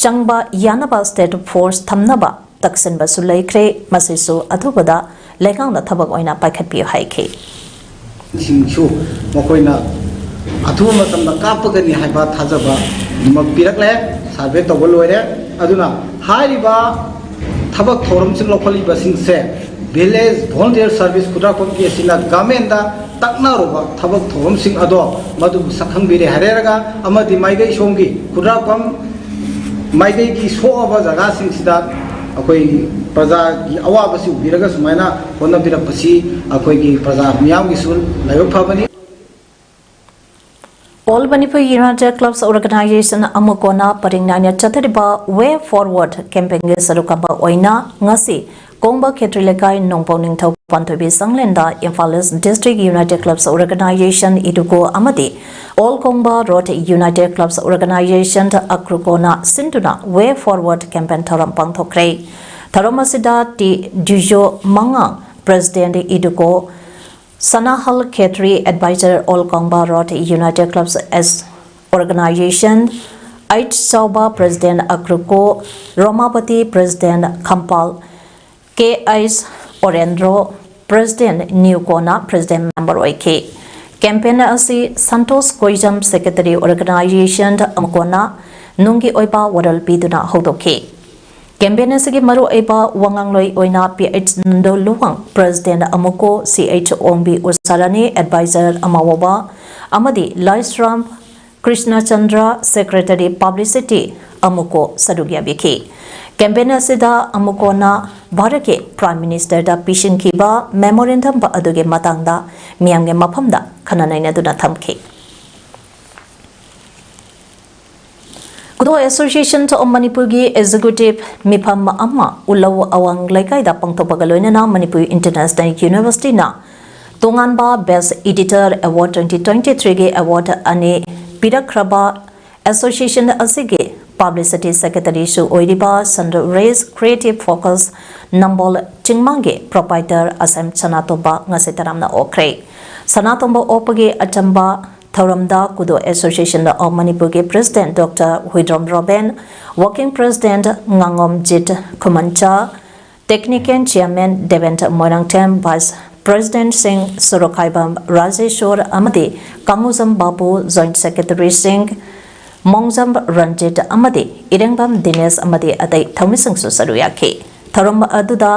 ꯆꯪꯕ ꯌꯥꯅꯕ State Force ꯊꯝꯅꯕ ꯇꯛꯁꯤꯟꯕꯁꯨ ꯂꯩꯈ꯭ꯔꯦ꯫ ꯃꯁꯤꯁꯨ ꯑꯊꯨꯕꯗ ꯂꯩꯉꯥꯛꯅ ꯊꯕꯛ ꯑꯣꯏꯅ ꯄꯥꯏꯈꯠꯄꯤꯌꯨ ꯍꯥꯏꯈꯤ꯫ ꯁꯤꯡꯁꯨ ꯃꯈꯣꯏꯅ ꯑꯊꯨꯕ ꯃꯇꯝꯗ ꯀꯥꯞꯄꯒꯅꯤ ꯍꯥꯏꯕ ꯊꯥꯖꯕ ꯑꯗꯨꯃꯛ ꯄꯤꯔꯛꯂꯦ꯫ Survey ꯇꯧꯕ ꯂꯣꯏꯔꯦ꯫ ꯑꯗꯨꯅ ꯍꯥꯏꯔꯤꯕ ꯊꯕꯛ ꯊꯧꯔꯝꯁꯤꯡ ꯂꯧꯈꯠꯂꯤꯕꯁꯤꯡꯁꯦ Village Volunteer Service ꯈꯨꯟꯗ꯭ꯔꯥꯛꯄꯝꯒꯤ ꯑꯁꯤꯅ government ꯇ ꯇꯛꯅꯔꯨꯕ ꯊꯕꯛ ꯊꯧꯔꯝꯁꯤꯡ ꯑꯗꯣ ꯃꯗꯨꯕꯨ ꯁꯛꯈꯪꯕꯤꯔꯦ ꯍꯥꯏꯔꯦꯔꯒ ꯑꯃꯗꯤ ꯃꯥꯏꯀꯩ ꯁꯣꯝꯒꯤ ꯈꯨꯟꯗ꯭ꯔꯥꯛꯄꯝ ꯃꯥꯏꯀꯩꯒꯤ ꯁꯣꯛꯑꯕ ꯖꯒꯥꯁꯤꯡꯁꯤꯗ ꯑꯩꯈꯣꯏ ꯄ꯭ꯔꯖꯥꯒꯤ ꯑꯋꯥꯕꯁꯤ ꯎꯕꯤꯔꯒ ꯁꯨꯃꯥꯏꯅ ꯍꯣꯠꯅꯕꯤꯔꯛꯄꯁꯤ ꯑꯩꯈꯣꯏꯒꯤ ꯄ꯭ꯔꯖꯥ ꯃꯤꯌꯥꯝꯒꯤꯁꯨ ꯂꯥꯏꯕꯛ ꯐꯕꯅꯤ꯫ All Manipur United Clubs Organization, ꯑꯃꯨꯀꯣꯅ ꯄꯔꯤꯡ ꯅꯥꯏꯅ ꯆꯠꯊꯔꯤꯕ Way Forward campaign ꯒꯤ ꯁꯔꯨꯛ ꯑꯃ ꯑꯣꯏꯅ ꯉꯁꯤ ꯀꯣꯡꯕ ꯈꯦꯇ꯭ꯔꯤ ꯂꯩꯀꯥꯏ ꯅꯣꯡꯄꯣꯛ ꯅꯤꯡꯊꯧ ꯄꯥꯟꯊꯣꯏꯕꯤ ꯆꯪꯂꯦꯟꯗ Imphal East District United Clubs Organization, ꯏꯗꯨꯀꯣ, ꯑꯃꯗꯤ All Kongba Road United Clubs Organization, ꯑꯀ꯭ꯔꯨꯀꯣꯅ ꯁꯤꯟꯗꯨꯅ Way Forward campaign ꯊꯧꯔꯝ ꯄꯥꯡꯊꯣꯛꯈ꯭ꯔꯦ꯫ ꯊꯧꯔꯝ ꯑꯁꯤꯗ ꯇꯤ ꯗ꯭ꯌꯨꯖꯣ ꯃꯉꯥꯡ, President, ꯏꯗꯨꯀꯣ, ꯁꯅꯥꯍꯜ ꯈꯦꯇ꯭ꯔꯤ, Advisor, All Kongba Road United Clubs Organization, H ꯆꯥꯎꯕ, President, ꯑꯀ꯭ꯔꯨꯀꯣ, ꯔꯣꯃꯥꯄꯇꯤ, President, ꯈꯝꯄꯥꯜ, ꯀꯦ ꯑꯩꯆ ꯑꯣꯔꯦꯟꯗ꯭ꯔꯣ, President, ꯅꯤꯎꯀꯣꯅ President Member ꯑꯣꯏꯈꯤ꯫ Campaign ꯑꯁꯤ Santosh ꯀꯣꯏꯖꯝ, Secretary, Organization, ꯑꯃꯨꯀꯣꯅ ꯅꯨꯡꯒꯤ ꯑꯣꯏꯕ ꯋꯥꯔꯣꯜ ꯄꯤꯗꯨꯅ ꯍꯧꯗꯣꯛꯈꯤ꯫ Campaign ꯑꯁꯤꯒꯤ ꯃꯔꯨꯑꯣꯏꯕ ꯋꯥꯉꯥꯡꯂꯣꯏ ꯑꯣꯏꯅ P H Nando Luwang, President, ꯑꯃꯨꯀꯣ, ꯁꯤ ꯑꯩꯆ ꯑꯣꯡꯕꯤ ꯎꯁꯥꯔꯥꯅꯤ, Advisor, ꯑꯃꯥꯋꯣꯕ, ꯑꯃꯗꯤ ꯂꯥꯏꯁ꯭ꯔꯥꯝ ꯀ꯭ꯔꯤꯁꯅꯆꯟꯗ꯭ꯔ, Secretary, Publicity, ꯑꯃꯨꯀꯣ, ꯁꯔꯨꯛ ꯌꯥꯕꯤꯈꯤ꯫ Campaign ꯑꯁꯤꯗ ꯑꯃꯨꯀꯣꯅ ꯚꯥꯔꯠꯀꯤ Prime Minister ꯗ ꯄꯤꯁꯤꯟꯈꯤꯕ memorandum ꯑꯗꯨꯒꯤ ꯃꯇꯥꯡꯗ ꯃꯤꯌꯥꯝꯒꯤ ꯃꯐꯝꯗ ꯈꯟꯅ ꯅꯩꯅꯗꯨꯅ ꯊꯝꯈꯤ꯫ Kudo Association of Manipur ꯒꯤ executive ꯃꯤꯐꯝ ꯑꯃ ꯎꯂꯧ ꯑꯋꯥꯡ ꯂꯩꯀꯥꯏꯗ ꯄꯥꯡꯊꯣꯛꯄꯒ ꯂꯣꯏꯅꯅ Manipur International University ꯅ ꯇꯣꯉꯥꯟꯕ Best Editor Award twenty twenty three ꯒꯤ award ꯑꯅꯤ ꯄꯤꯔꯛꯈ꯭ꯔꯕ association ꯑꯁꯤꯒꯤ Publicity Secretary ꯁꯨ ꯑꯣꯏꯔꯤꯕ Sunrise Creative Focus ꯅꯝꯕꯣꯜ ꯆꯤꯡꯃꯥꯡꯒꯤ proprietor ꯑꯁꯦꯝ ꯁꯅꯥꯇꯣꯝꯕ ꯉꯁꯤ ꯇꯔꯥꯝꯅ ꯑꯣꯛꯈ꯭ꯔꯦ꯫ ꯁꯅꯥꯇꯣꯝꯕ ꯑꯣꯛꯄꯒꯤ ꯑꯆꯝꯕ ꯊꯧꯔꯝꯗ Kudo Association of Manipur ꯒꯤ President Doctor Huidrom ꯔꯣꯕꯦꯟ, Working President ꯉꯥꯉꯣꯝꯖꯤꯠ ꯈꯨꯃꯟꯆꯥ, Technical Chairman Debendra Moirangthem, Vice President ꯁꯤꯡ ꯁꯣꯔꯣꯛꯈꯥꯏꯕꯝ ꯔꯥꯖꯦꯁꯣꯔ ꯑꯃꯗꯤ ꯀꯥꯡꯉꯨꯖꯝ ꯕꯥꯕꯨ, Joint Secretary ꯁꯤꯡ ꯃꯣꯡꯖꯝ ꯔꯟꯖꯤꯠ ꯑꯃꯗꯤ ꯏꯔꯦꯡꯕꯝ ꯗꯤꯅꯦꯁ ꯑꯃꯗꯤ ꯑꯇꯩ ꯊꯧꯃꯤꯁꯤꯡꯁꯨ ꯁꯔꯨꯛ ꯌꯥꯈꯤ꯫ ꯊꯧꯔꯝ ꯑꯗꯨꯗ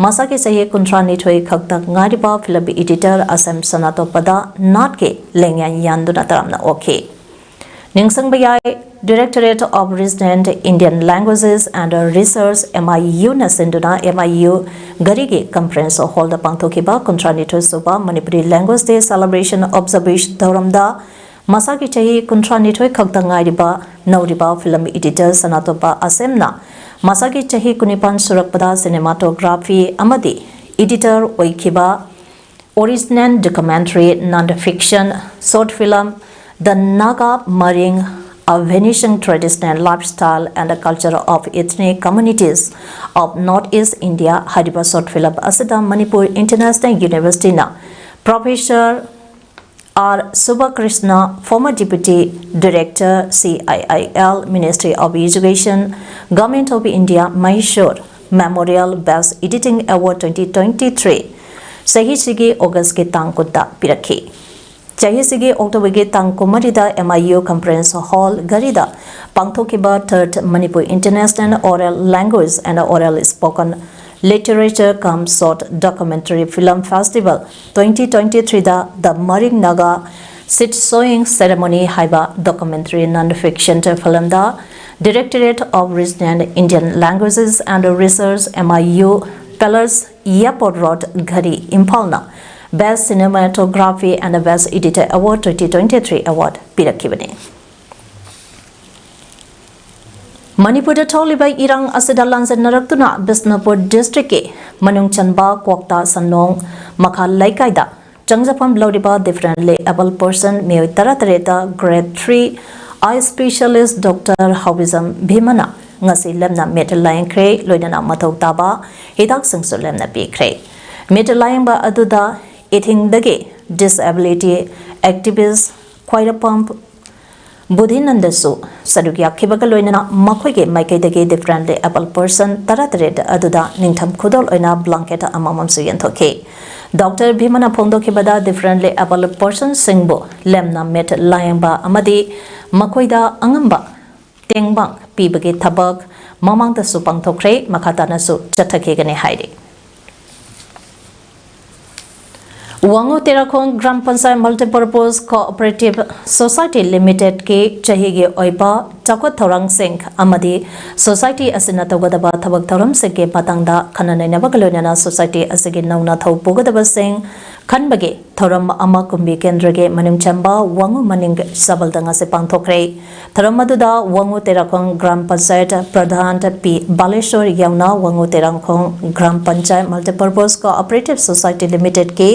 ꯃꯁꯥꯒꯤ ꯆꯍꯤ ꯀꯨꯟꯊ꯭ꯔꯥ ꯅꯤꯊꯣꯏ ꯈꯛꯇ ꯉꯥꯏꯔꯤꯕ film editor ꯑꯁꯦꯝ ꯁꯅꯥꯇꯣꯝꯕꯗ ꯅꯥꯠꯀꯤ ꯂꯦꯡꯌꯥꯟ ꯌꯥꯟꯗꯨꯅ ꯇꯔꯥꯝꯅ ꯑꯣꯛꯈꯤ꯫ ꯅꯤꯡꯁꯤꯡꯕ ꯌꯥꯏ, Directorate of Region Indian Languages and Research, M I U ꯅ ꯁꯤꯟꯗꯨꯅ M I U ꯘꯔꯤꯒꯤ conference hall ꯗ ꯄꯥꯡꯊꯣꯛꯈꯤꯕ ꯀꯨꯟꯊ꯭ꯔꯥ ꯅꯤꯊꯣꯏ ꯁꯨꯕ Manipuri Language Day celebration observation ꯊꯧꯔꯝꯗ ꯃꯁꯥꯒꯤ ꯆꯍꯤ ꯀꯨꯟꯊ꯭ꯔꯥ ꯅꯤꯊꯣꯏ ꯈꯛꯇ ꯉꯥꯏꯔꯤꯕ ꯅꯧꯔꯤꯕ film editor ꯁꯅꯥꯇꯣꯝꯕ ꯑꯁꯦꯝꯅ ꯃꯁꯥꯒꯤ ꯆꯍꯤ ꯀꯨꯟꯅꯤꯄꯥꯟ ꯁꯨꯔꯛꯄꯗ cinematography ꯑꯃꯗꯤ editor ꯑꯣꯏꯈꯤꯕ original documentary non-fiction short film The Naga Maring, A Vanishing Traditional Lifestyle and Culture of Ethnic Communities of Northeast India ꯍꯥꯏꯔꯤꯕ short film ꯑꯁꯤꯗ Manipur International University ꯅ Professor R Subhakrishna, former Deputy Director, C I I L, Ministry of Education, Government of India, Mysore, Memorial Best Editing Award twenty twenty-three ꯆꯍꯤꯁꯤꯒꯤ August ꯀꯤ ꯇꯥꯡ ꯀꯨꯟꯗ ꯄꯤꯔꯛꯈꯤ꯫ ꯆꯍꯤꯁꯤꯒꯤ October ꯒꯤ ꯇꯥꯡ ꯀꯨꯟꯃꯔꯤꯗ M I U Conference Hall ꯘꯔꯤꯗ ꯄꯥꯡꯊꯣꯛꯈꯤꯕ Third Manipur International Oral Language and Oral Spoken Literature cum Short Documentary Film Festival twenty twenty-three the The Maring Naga Seed Sowing Ceremony ꯍꯥꯏꯕ documentary non-fiction film the Directorate of Region Indian Languages and Research, M I U, Palace, Airport Road, ꯘꯔꯤ, ꯏꯝꯐꯥꯜꯅ Best Cinematography and Best Editor Award twenty twenty-three award ꯄꯤꯔꯛꯈꯤꯕꯅꯤ꯫ ꯃꯅꯤꯄꯨꯔꯗ ꯊꯣꯛꯂꯤꯕ ꯏꯔꯥꯡ ꯑꯁꯤꯗ ꯂꯥꯟꯖꯦꯟꯅꯔꯛꯇꯨꯅ Bishnupur district ꯀꯤ ꯃꯅꯨꯡ ꯆꯟꯕ ꯀ꯭ꯋꯥꯛꯇꯥ ꯁꯟꯅꯣꯡ ꯃꯈꯥ ꯂꯩꯀꯥꯏꯗ ꯆꯪꯖꯐꯝ ꯂꯧꯔꯤꯕ differently abled person ꯃꯤꯑꯣꯏ ꯇꯔꯥꯇꯔꯦꯠꯇ grade three Eye specialist Doctor ꯍꯥꯎꯕꯤꯖꯝ ꯚꯤꯃꯅ ꯉꯁꯤ ꯂꯦꯝꯅ ꯃꯤꯠ ꯂꯥꯌꯦꯡꯈ꯭ꯔꯦ, ꯂꯣꯏꯅꯅ ꯃꯊꯧ ꯇꯥꯕ ꯍꯤꯗꯥꯛꯁꯤꯡꯁꯨ ꯂꯦꯝꯅ ꯄꯤꯈ꯭ꯔꯦ꯫ ꯃꯤꯠ ꯂꯥꯌꯦꯡꯕ ꯑꯗꯨꯗ ꯏꯊꯤꯡꯗꯒꯤ disability activist ꯈ꯭ꯋꯥꯏꯔꯄꯝ ꯕꯨꯙꯤꯅꯟꯗꯁꯨ ꯁꯔꯨꯛ ꯌꯥꯈꯤꯕꯒ ꯂꯣꯏꯅꯅ ꯃꯈꯣꯏꯒꯤ ꯃꯥꯏꯀꯩꯗꯒꯤ differently abled person ꯇꯔꯥꯇꯔꯦꯠ ꯑꯗꯨꯗ ꯅꯤꯡꯊꯝ ꯈꯨꯗꯣꯜ ꯑꯣꯏꯅ blanket ꯑꯃꯃꯝꯁꯨ ꯌꯦꯟꯊꯣꯛꯈꯤ꯫ ꯗꯣꯛꯇꯔ ꯚꯤꯃꯅ ꯐꯣꯡꯗꯣꯛꯈꯤꯕꯗ, differently abled personꯁꯤꯡꯕꯨ ꯂꯦꯝꯅ ꯃꯤꯠ ꯂꯥꯌꯦꯡꯕ ꯑꯃꯗꯤ ꯃꯈꯣꯏꯗ ꯑꯉꯝꯕ ꯇꯦꯡꯕꯥꯡ ꯄꯤꯕꯒꯤ ꯊꯕꯛ ꯃꯃꯥꯡꯗꯁꯨ ꯄꯥꯡꯊꯣꯛꯈ꯭ꯔꯦ, ꯃꯈꯥ ꯇꯥꯅꯁꯨ ꯆꯠꯊꯈꯤꯒꯅꯤ ꯍꯥꯏꯔꯤ꯫ Wangoo Terakhong Gram Panchayat Multipurpose Cooperative Society Limitedꯀꯤ ꯆꯍꯤꯒꯤ ꯑꯣꯏꯕ ꯆꯥꯎꯈꯠ ꯊꯧꯔꯥꯡꯁꯤꯡ ꯑꯃꯗꯤ society ꯑꯁꯤꯅ ꯇꯧꯒꯗꯕ ꯊꯕꯛ ꯊꯧꯔꯝꯁꯤꯡꯒꯤ ꯃꯇꯥꯡꯗ ꯈꯟꯅ ꯅꯩꯅꯕꯒ ꯂꯣꯏꯅꯅ society ꯑꯁꯤꯒꯤ ꯅꯧꯅ ꯊꯧ ꯄꯨꯒꯗꯕꯁꯤꯡ ꯈꯟꯕꯒꯤ ꯊꯧꯔꯝ ꯑꯃ ꯀꯨꯝꯕꯤ ꯀꯦꯟꯗ꯭ꯔꯒꯤ ꯃꯅꯨꯡ ꯆꯟꯕ ꯋꯥꯉꯨ ꯃꯅꯤꯡ ꯆꯕꯜꯗ ꯉꯁꯤ ꯄꯥꯡꯊꯣꯛꯈ꯭ꯔꯦ꯫ ꯊꯧꯔꯝ ꯑꯗꯨꯗ ꯋꯥꯉꯨ ꯇꯦꯔꯥꯈꯣꯡ ꯒ꯭ꯔꯥꯝ ꯄꯟꯆꯥꯌꯠ ꯄ꯭ꯔꯙꯥꯟ ꯄꯤ ꯕꯥꯂꯦꯁꯣꯔ ꯌꯥꯎꯅ Wangoo Terakhong Gram Panchayat Multipurpose Cooperative Society Limitedꯀꯤ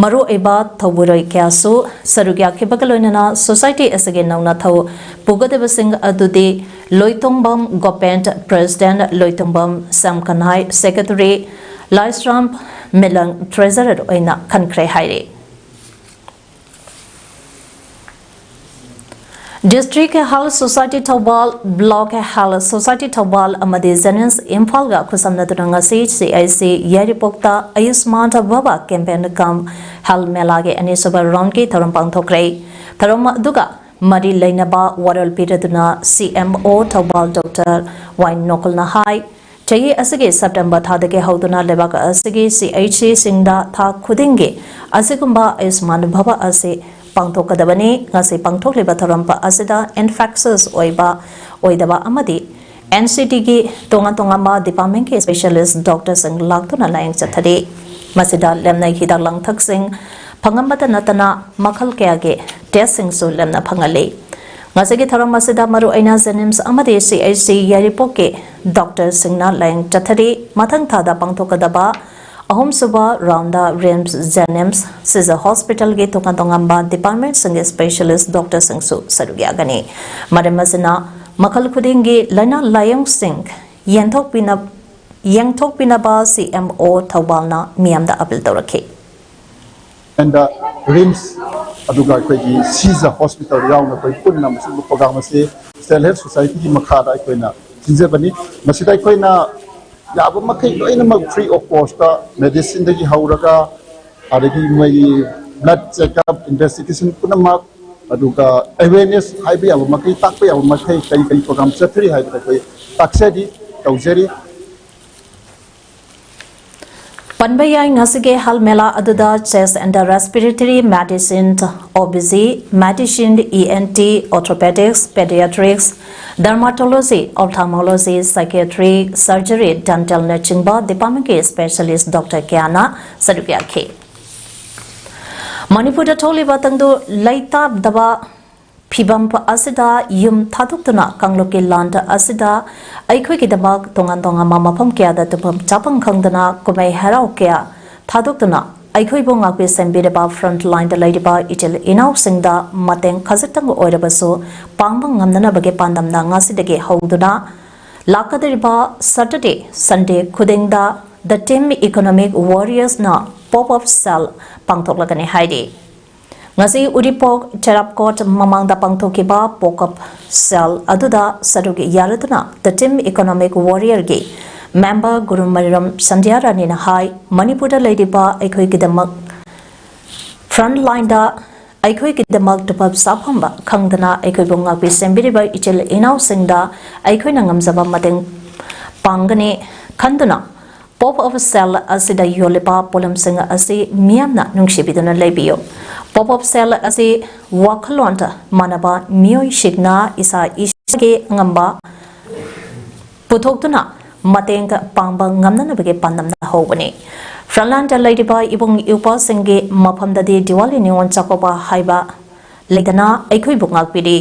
ꯃꯔꯨꯑꯣꯏꯕ ꯊꯧꯕꯨꯔꯣꯏ ꯀꯌꯥꯁꯨ ꯁꯔꯨꯛ ꯌꯥꯈꯤꯕꯒ ꯂꯣꯏꯅꯅ society ꯑꯁꯤꯒꯤ ꯅꯧꯅ ꯊꯧ ꯄꯨꯒꯗꯕꯁꯤꯡ ꯑꯗꯨꯗꯤ ꯂꯣꯏꯇꯣꯡꯕꯝ ꯒꯣꯄꯦꯟ, president, ꯂꯣꯏꯇꯣꯡꯕꯝ ꯁ꯭ꯌꯥꯝ ꯀꯟꯍꯥꯏ, secretary, ꯂꯥꯏꯁ꯭ꯔꯥꯝ ꯃꯤꯂꯪ, treasurer ꯑꯣꯏꯅ ꯈꯟꯈ꯭ꯔꯦ ꯍꯥꯏꯔꯤ꯫ District Health Society Thoubal, Block Health Society Thoubal ꯑꯃꯗꯤ JNIMS ꯏꯝꯐꯥꯜꯒ ꯈꯨꯠꯁꯝꯅꯗꯨꯅ ꯉꯁꯤ CHC ꯌꯥꯏꯔꯤꯄꯣꯛꯇ ꯑꯌꯨꯁꯃꯥꯟ ꯚꯥꯕꯥ campaign cum health ꯃꯦꯂꯥꯒꯤ ꯑꯅꯤꯁꯨꯕ roundꯀꯤ ꯊꯧꯔꯝ ꯄꯥꯡꯊꯣꯛꯈ꯭ꯔꯦ꯫ ꯊꯧꯔꯝ ꯑꯗꯨꯒ ꯃꯔꯤ ꯂꯩꯅꯕ ꯋꯥꯔꯣꯜ ꯄꯤꯔꯗꯨꯅ CMO ꯊꯧꯕꯥꯜ ꯗꯣꯛꯇꯔ ꯋꯥꯏ ꯅꯣꯀꯜꯅ ꯍꯥꯏ, ꯆꯍꯤ ꯑꯁꯤꯒꯤ September ꯊꯥꯗꯒꯤ ꯍꯧꯗꯨꯅ ꯂꯩꯕꯥꯛ ꯑꯁꯤꯒꯤ CHCꯁꯤꯡꯗ ꯊꯥ ꯈꯨꯗꯤꯡꯒꯤ ꯑꯁꯤꯒꯨꯝꯕ ꯑꯌꯨꯁꯃꯥꯟ ꯚꯥꯕꯥ ꯑꯁꯤ ꯄꯥꯡꯊꯣꯛꯀꯗꯕꯅꯤ꯫ ꯉꯁꯤ ꯄꯥꯡꯊꯣꯛꯂꯤꯕ ꯊꯧꯔꯝ ꯑꯁꯤꯗ infectious ꯑꯣꯏꯕ, ꯑꯣꯏꯗꯕ ꯑꯃꯗꯤ NCDꯒꯤ ꯇꯣꯉꯥꯟ ꯇꯣꯉꯥꯟꯕ departmentꯀꯤ specialist doctorꯁꯤꯡ ꯂꯥꯛꯇꯨꯅ ꯂꯥꯌꯦꯡ ꯆꯠꯊꯔꯤ꯫ ꯃꯁꯤꯗ ꯂꯦꯝꯅ ꯍꯤꯗꯥꯛ ꯂꯥꯡꯊꯛꯁꯤꯡ ꯐꯪꯍꯟꯕꯇ ꯅꯠꯇꯅ ꯃꯈꯜ ꯀꯌꯥꯒꯤ testꯁꯤꯡꯁꯨ ꯂꯦꯝꯅ ꯐꯪꯍꯜꯂꯤ꯫ ꯉꯁꯤꯒꯤ ꯊꯧꯔꯝ ꯑꯁꯤꯗ ꯃꯔꯨꯑꯣꯏꯅ JNIMS ꯑꯃꯗꯤ CHC ꯌꯥꯏꯔꯤꯄꯣꯛꯀꯤ doctorꯁꯤꯡꯅ ꯂꯥꯌꯦꯡ ꯆꯠꯊꯔꯤ꯫ ꯃꯊꯪ ꯊꯥꯗ ꯄꯥꯡꯊꯣꯛꯀꯗꯕ ꯑꯍꯨꯝꯁꯨꯕ ꯔꯥꯎꯟꯗ ꯔꯤꯝꯁ, ꯖꯦꯅꯤꯝꯁ, ꯁꯤꯖ ꯍꯣꯁꯄꯤꯇꯥꯜꯒꯤ ꯇꯣꯉꯥꯟ ꯇꯣꯉꯥꯟꯕ ꯗꯤꯄꯥꯔꯠꯃꯦꯟꯠꯁꯤꯡꯒꯤ ꯁ꯭ꯄꯦꯁꯤꯌꯦꯂꯤꯁ꯭ꯠ ꯗꯣꯛꯇꯔꯁꯤꯡꯁꯨ ꯁꯔꯨꯛ ꯌꯥꯒꯅꯤ꯫ ꯃꯔꯝ ꯑꯁꯤꯅ ꯃꯈꯜ ꯈꯨꯗꯤꯡꯒꯤ ꯂꯥꯏꯅꯥ ꯂꯥꯏꯌꯣꯡꯁꯤꯡ ꯌꯦꯟꯊꯣꯛꯄꯤꯅ-, ꯌꯦꯡꯊꯣꯛꯄꯤꯅꯕ ꯁꯤ ꯑꯦꯝ ꯑꯣ ꯊꯧꯕꯥꯜꯅ ꯃꯤꯌꯥꯝꯗ ꯑꯥꯄꯤꯜ ꯇꯧꯔꯛꯈꯤ꯫ ꯑꯦꯟꯗ ꯔꯤꯝꯁ ꯑꯗꯨꯒ ꯑꯩꯈꯣꯏꯒꯤ ꯁꯤꯖ ꯍꯣꯁꯄꯤꯇꯥꯜ ꯌꯥꯎꯅ ꯑꯩꯈꯣꯏ ꯄꯨꯟꯅ ꯃꯁꯤꯒꯨꯝꯕ ꯄ꯭ꯔꯣꯒ꯭ꯔꯥꯝ ꯑꯁꯤ ꯁꯦꯜꯐ ꯍꯦꯜꯞ ꯁꯣꯁꯥꯏꯇꯤꯒꯤ ꯃꯈꯥꯗ ꯑꯩꯈꯣꯏꯅ ꯁꯤꯟꯖꯕꯅꯤ꯫ ꯃꯁꯤꯗ ꯑꯩꯈꯣꯏꯅ ꯌꯥꯕ ꯃꯈꯩ ꯂꯣꯏꯅꯃꯛ ꯐ꯭ꯔꯤ ꯑꯣꯐ ꯀꯣꯁꯇ ꯃꯦꯗꯤꯁꯤꯟꯗꯒꯤ ꯍꯧꯔꯒ ꯑꯗꯒꯤ ꯃꯣꯏꯒꯤ ꯕ꯭ꯂꯗ ꯆꯦꯛꯑꯞ, ꯏꯟꯚꯦꯁꯇꯤꯒꯦꯁꯟ ꯄꯨꯝꯅꯃꯛ, ꯑꯗꯨꯒ ꯑꯦꯋꯦꯔꯅꯦꯁ ꯍꯥꯏꯕ ꯌꯥꯕ ꯃꯈꯩ, ꯇꯥꯛꯄ ꯌꯥꯕ ꯃꯈꯩ ꯀꯔꯤ ꯀꯔꯤ ꯄ꯭ꯔꯣꯒ꯭ꯔꯥꯝ ꯆꯠꯊꯔꯤ ꯍꯥꯏꯕꯗ ꯑꯩꯈꯣꯏ ꯇꯥꯛꯆꯔꯤ, ꯇꯧꯖꯔꯤ꯫ ꯄꯟꯕ ꯌꯥꯏ, ꯉꯁꯤꯒꯤ ꯍꯦꯜꯊ ꯃꯦꯂꯥ ꯑꯗꯨꯗ Chest and Respiratory Medicine, ꯑꯣ B G, Medicine, E N T, Orthopedics, Pediatrics, Dermatology, Ophthalmology, Psychiatry, Surgery, Dental ꯅꯆꯤꯡꯕ ꯗꯤꯄꯥꯔꯠꯃꯦꯟꯠꯀꯤ ꯁ꯭ꯄꯦꯁꯤꯌꯦꯂꯤꯁ꯭ꯠ ꯗꯣꯛꯇꯔ ꯀꯌꯥꯅ ꯁꯔꯨꯛ ꯌꯥꯈꯤ꯫ ꯃꯅꯤꯄꯨꯔꯗ ꯊꯣꯛꯂꯤꯕ ꯇꯪꯗꯨ ꯂꯩꯇꯥꯗꯕ ꯐꯤꯕꯝ ꯑꯁꯤꯗ ꯌꯨꯝ ꯊꯥꯗꯣꯛꯇꯨꯅ ꯀꯥꯡꯂꯨꯞꯀꯤ ꯂꯥꯟ ꯑꯁꯤꯗ ꯑꯩꯈꯣꯏꯒꯤꯗꯃꯛ ꯇꯣꯉꯥꯟ ꯇꯣꯉꯥꯟꯕ ꯃꯐꯝ ꯀꯌꯥꯗ ꯇꯨꯝꯐꯝ ꯆꯥꯐꯝ ꯈꯪꯗꯅ ꯀꯨꯝꯍꯩ ꯍꯔꯥꯎ ꯀꯌꯥ ꯊꯥꯗꯣꯛꯇꯨꯅ ꯑꯩꯈꯣꯏꯕꯨ ꯉꯥꯛꯄꯤ ꯁꯦꯟꯕꯤꯔꯕ ꯐ꯭ꯔꯟꯠ ꯂꯥꯏꯟꯗ ꯂꯩꯔꯤꯕ ꯏꯆꯤꯜ ꯏꯅꯥꯎꯁꯤꯡꯗ ꯃꯇꯦꯡ ꯈꯖꯤꯛꯇꯪ ꯑꯣꯏꯔꯕꯁꯨ ꯄꯥꯡꯕ ꯉꯝꯅꯅꯕꯒꯤ ꯄꯥꯟꯗꯝꯅ ꯉꯁꯤꯗꯒꯤ ꯍꯧꯗꯨꯅ ꯂꯥꯛꯀꯗꯧꯔꯤꯕ ꯁꯇꯔꯗꯦ, ꯁꯟꯗꯦ ꯈꯨꯗꯤꯡꯗ The Team Economic Warriorsꯅ pop up cell ꯄꯥꯡꯊꯣꯛꯂꯒꯅꯤ ꯍꯥꯏꯔꯤ꯫ ꯉꯁꯤ ꯎꯔꯤꯄꯣꯛ ꯆꯦꯔꯥꯞꯀꯣꯠ ꯃꯃꯥꯡꯗ ꯄꯥꯡꯊꯣꯛꯈꯤꯕ pop up cell ꯑꯗꯨꯗ ꯁꯔꯨꯛ ꯌꯥꯔꯗꯨꯅ The Team Economic Warriorꯒꯤ ꯃꯦꯝꯕꯔ ꯒꯨꯔꯨꯃꯔꯤꯔꯝ ꯁꯟꯙ꯭ꯌꯥ ꯔꯥꯅꯤꯅ ꯍꯥꯏ, ꯃꯅꯤꯄꯨꯔꯗ ꯂꯩꯔꯤꯕ ꯑꯩꯈꯣꯏꯒꯤꯗꯃꯛ ꯐ꯭ꯔꯟꯠ ꯂꯥꯏꯟꯗ ꯑꯩꯈꯣꯏꯒꯤꯗꯃꯛ ꯇꯨꯝꯐꯝ ꯆꯥꯐꯝ ꯈꯪꯗꯅ ꯑꯩꯈꯣꯏꯕꯨ ꯉꯥꯛꯄꯤ ꯁꯦꯟꯕꯤꯔꯤꯕ ꯏꯆꯤꯜ ꯏꯅꯥꯎꯁꯤꯡꯗ ꯑꯩꯈꯣꯏꯅ ꯉꯝꯖꯕ ꯃꯇꯦꯡ ꯄꯥꯡꯒꯅꯤ ꯈꯟꯗꯨꯅ pop up cell ꯑꯁꯤꯗ ꯌꯣꯜꯂꯤꯕ ꯄꯣꯠꯂꯝꯁꯤꯡ ꯑꯁꯤ ꯃꯤꯌꯥꯝꯅ ꯅꯨꯡꯁꯤꯕꯤꯗꯨꯅ ꯂꯩꯕꯤꯌꯨ꯫ Pop up cell ꯑꯁꯤ ꯋꯥꯈꯜꯂꯣꯟ ꯃꯥꯟꯅꯕ ꯃꯤꯑꯣꯏꯁꯤꯡꯅ ꯏꯁꯥ ꯏꯁꯥꯒꯤ ꯑꯉꯝꯕ ꯄꯨꯊꯣꯛꯇꯨꯅ ꯃꯇꯦꯡ ꯄꯥꯡꯕ ꯉꯝꯅꯅꯕꯒꯤ ꯄꯥꯟꯗꯝꯅ ꯍꯧꯕꯅꯤ꯫ ꯐ꯭ꯔꯟꯠ ꯂꯥꯏꯟꯗ ꯂꯩꯔꯤꯕ ꯏꯕꯨꯡ ꯏꯄ꯭ꯋꯥꯁꯤꯡꯒꯤ ꯃꯐꯝꯗꯗꯤ ꯗꯤꯋꯥꯂꯤ ꯅꯤꯉꯣꯜ ꯆꯥꯛꯀꯧꯕ ꯍꯥꯏꯕ ꯂꯩꯇꯅ ꯑꯩꯈꯣꯏꯕꯨ ꯉꯥꯛꯄꯤꯔꯤ꯫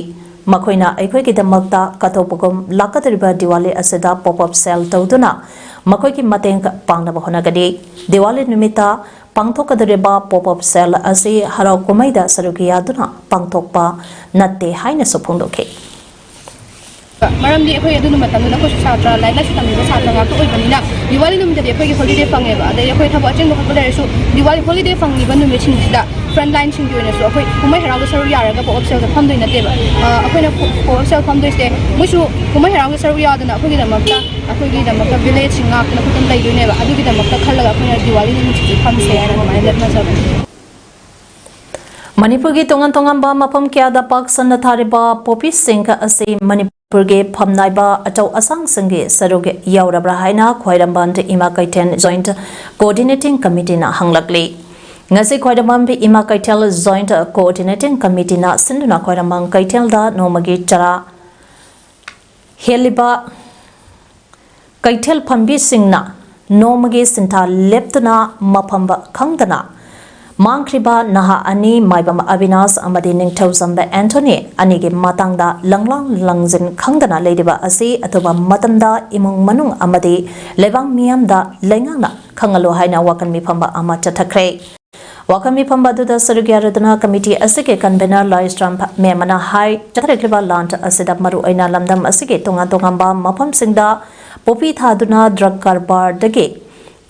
ꯃꯈꯣꯏꯅ ꯑꯩꯈꯣꯏꯒꯤꯗꯃꯛꯇ ꯀꯠꯊꯣꯛꯄꯒꯨꯝ ꯂꯥꯛꯀꯗꯧꯔꯤꯕ ꯗꯤꯋꯥꯂꯤ ꯑꯁꯤꯗ pop up sale ꯇꯧꯗꯨꯅ ꯃꯈꯣꯏꯒꯤ ꯃꯇꯦꯡ ꯄꯥꯡꯅꯕ ꯍꯣꯠꯅꯒꯅꯤ꯫ ꯗꯤꯋꯥꯂꯤ ꯅꯨꯃꯤꯠꯇ ꯄꯥꯡꯊꯣꯛꯀꯗꯧꯔꯤꯕ pop up sale ꯑꯁꯤ ꯍꯔꯥꯎ ꯀꯨꯝꯍꯩꯗ ꯁꯔꯨꯛ ꯌꯥꯗꯨꯅ ꯄꯥꯡꯊꯣꯛꯄ ꯅꯠꯇꯦ ꯍꯥꯏꯅꯁꯨ ꯐꯣꯡꯗꯣꯛꯈꯤ꯫ ꯃꯔꯝꯗꯤ ꯑꯩꯈꯣꯏ ꯑꯗꯨ ꯅꯨꯃꯤꯠꯇ ꯑꯩꯈꯣꯏꯁꯨ ꯁꯥꯇ꯭ꯔ, ꯂꯥꯏꯔꯤꯛ ꯂꯥꯏꯁꯨ ꯇꯝꯃꯤꯕ ꯁꯥꯇ꯭ꯔ ꯉꯥꯛꯇ ꯑꯣꯏꯕꯅꯤꯅ ꯗꯤꯋꯥꯂꯤ ꯅꯨꯃꯤꯠꯇꯗꯤ ꯑꯩꯈꯣꯏꯒꯤ holiday ꯐꯪꯉꯦꯕ꯫ ꯑꯗꯩ ꯑꯩꯈꯣꯏ ꯊꯕꯛ ꯑꯆꯤꯟꯕ ꯈꯣꯠꯄ ꯂꯩꯔꯁꯨ ꯗꯤꯋꯥꯂꯤ holiday ꯐꯪꯉꯤꯕ ꯅꯨꯃꯤꯠꯁꯤꯡꯁꯤꯗ front lineꯁꯤꯡꯒꯤ ꯑꯣꯏꯅꯁꯨ ꯑꯩꯈꯣꯏ ꯀꯨꯝꯍꯩ ꯍꯔꯥꯎꯗ ꯁꯔꯨꯛ ꯌꯥꯔꯒ pop up saleꯗ ꯐꯝꯗꯣꯏ ꯅꯠꯇꯦꯕ꯫ ꯑꯩꯈꯣꯏꯅ pop up sale ꯐꯝꯗꯣꯏꯁꯦ ꯃꯣꯏꯁꯨ ꯀꯨꯝꯍꯩ ꯍꯔꯥꯎꯗ ꯁꯔꯨꯛ ꯌꯥꯗꯅ ꯑꯩꯈꯣꯏꯒꯤꯗꯃꯛꯇ ꯑꯩꯈꯣꯏꯒꯤꯗꯃꯛꯇ villageꯁꯤꯡ ꯉꯥꯛꯇꯅ ꯈꯣꯠꯇꯅ ꯂꯩꯗꯣꯏꯅꯦꯕ꯫ ꯑꯗꯨꯒꯤꯗꯃꯛꯇ ꯈꯜꯂꯒ ꯑꯩꯈꯣꯏꯅ ꯗꯤꯋꯥꯂꯤ ꯅꯨꯃꯤꯠꯁꯤꯗꯤ ꯐꯝꯁꯦ ꯍꯥꯏꯅ ꯑꯗꯨꯃꯥꯏꯅ ꯂꯦꯞꯅꯖꯕꯅꯤ꯫ ꯃꯅꯤꯄꯨꯔꯒꯤ ꯇꯣꯉꯥꯟ ꯇꯣꯉꯥꯟꯕ ꯃꯐꯝ ꯀꯌꯥꯗ ꯄꯥꯛ ꯁꯟꯅ ꯊꯥꯔꯤꯕ ꯄꯣꯄꯤꯁꯤꯡ ꯑꯁꯤ ꯃꯅꯤꯄꯨꯔꯒꯤ ꯐꯝꯅꯥꯏꯕ ꯑꯆꯧ ꯑꯁꯥꯡꯁꯤꯡꯒꯤ ꯁꯔꯨꯛ ꯌꯥꯎꯔꯕ꯭ꯔꯥ ꯍꯥꯏꯅ ꯈ꯭ꯋꯥꯏꯔꯝꯕꯟ ꯏꯃꯥ ꯀꯩꯊꯦꯜ Joint Coordinating Committeeꯅ ꯍꯪꯂꯛꯂꯤ꯫ ꯉꯁꯤ ꯈ꯭ꯋꯥꯏꯔꯝꯕꯟ ꯏꯃꯥ ꯀꯩꯊꯦꯜ Joint Coordinating Committeeꯅ ꯁꯤꯟꯗꯨꯅ ꯈ꯭ꯋꯥꯏꯔꯝꯕꯟ ꯀꯩꯊꯦꯜꯗ ꯅꯣꯡꯃꯒꯤ ꯆꯔꯥ ꯍꯦꯜꯂꯤꯕ ꯀꯩꯊꯦꯜ ꯐꯝꯕꯤꯁꯤꯡꯅ ꯅꯣꯡꯃꯒꯤ ꯁꯤꯟꯊꯥ ꯂꯦꯞꯇꯨꯅ ꯃꯐꯝ ꯈꯪꯗꯅ ꯃꯥꯡꯈ꯭ꯔꯤꯕ ꯅꯍꯥ ꯑꯅꯤ, ꯃꯥꯏꯕꯝ ꯑꯕꯤꯅꯥꯁ ꯑꯃꯗꯤ ꯅꯤꯡꯊꯧꯖꯝꯕ ꯑꯦꯟꯊꯣꯅꯤ ꯑꯅꯤꯒꯤ ꯃꯇꯥꯡꯗ ꯂꯪꯂꯥꯡ ꯂꯪꯖꯤꯟ ꯈꯪꯗꯅ ꯂꯩꯔꯤꯕ ꯑꯁꯤ ꯑꯊꯨꯕ ꯃꯇꯝꯗ ꯏꯃꯨꯡ ꯃꯅꯨꯡ ꯑꯃꯗꯤ ꯂꯩꯕꯥꯛ ꯃꯤꯌꯥꯝꯗ ꯂꯩꯉꯥꯛꯅ ꯈꯪꯍꯜꯂꯨ ꯍꯥꯏꯅ ꯋꯥꯀꯟ ꯃꯤꯐꯝ ꯑꯃ ꯆꯠꯊꯈ꯭ꯔꯦ꯫ ꯋꯥꯀꯟ ꯃꯤꯐꯝ ꯑꯗꯨꯗ ꯁꯔꯨꯛ ꯌꯥꯔꯗꯨꯅ ꯀꯃꯤꯇꯤ ꯑꯁꯤꯒꯤ convener ꯂꯥꯏꯁ꯭ꯔꯝ ꯃꯦꯝꯃꯅ ꯍꯥꯏ, ꯆꯠꯊꯔꯛꯂꯤꯕ ꯂꯥꯟ ꯑꯁꯤꯗ ꯃꯔꯨꯑꯣꯏꯅ ꯂꯝꯗꯝ ꯑꯁꯤꯒꯤ ꯇꯣꯉꯥꯟ ꯇꯣꯉꯥꯟꯕ ꯃꯐꯝꯁꯤꯡꯗ ꯄꯣꯄꯤ ꯊꯥꯗꯨꯅ drug ꯀꯔꯕꯥꯔꯗꯒꯤ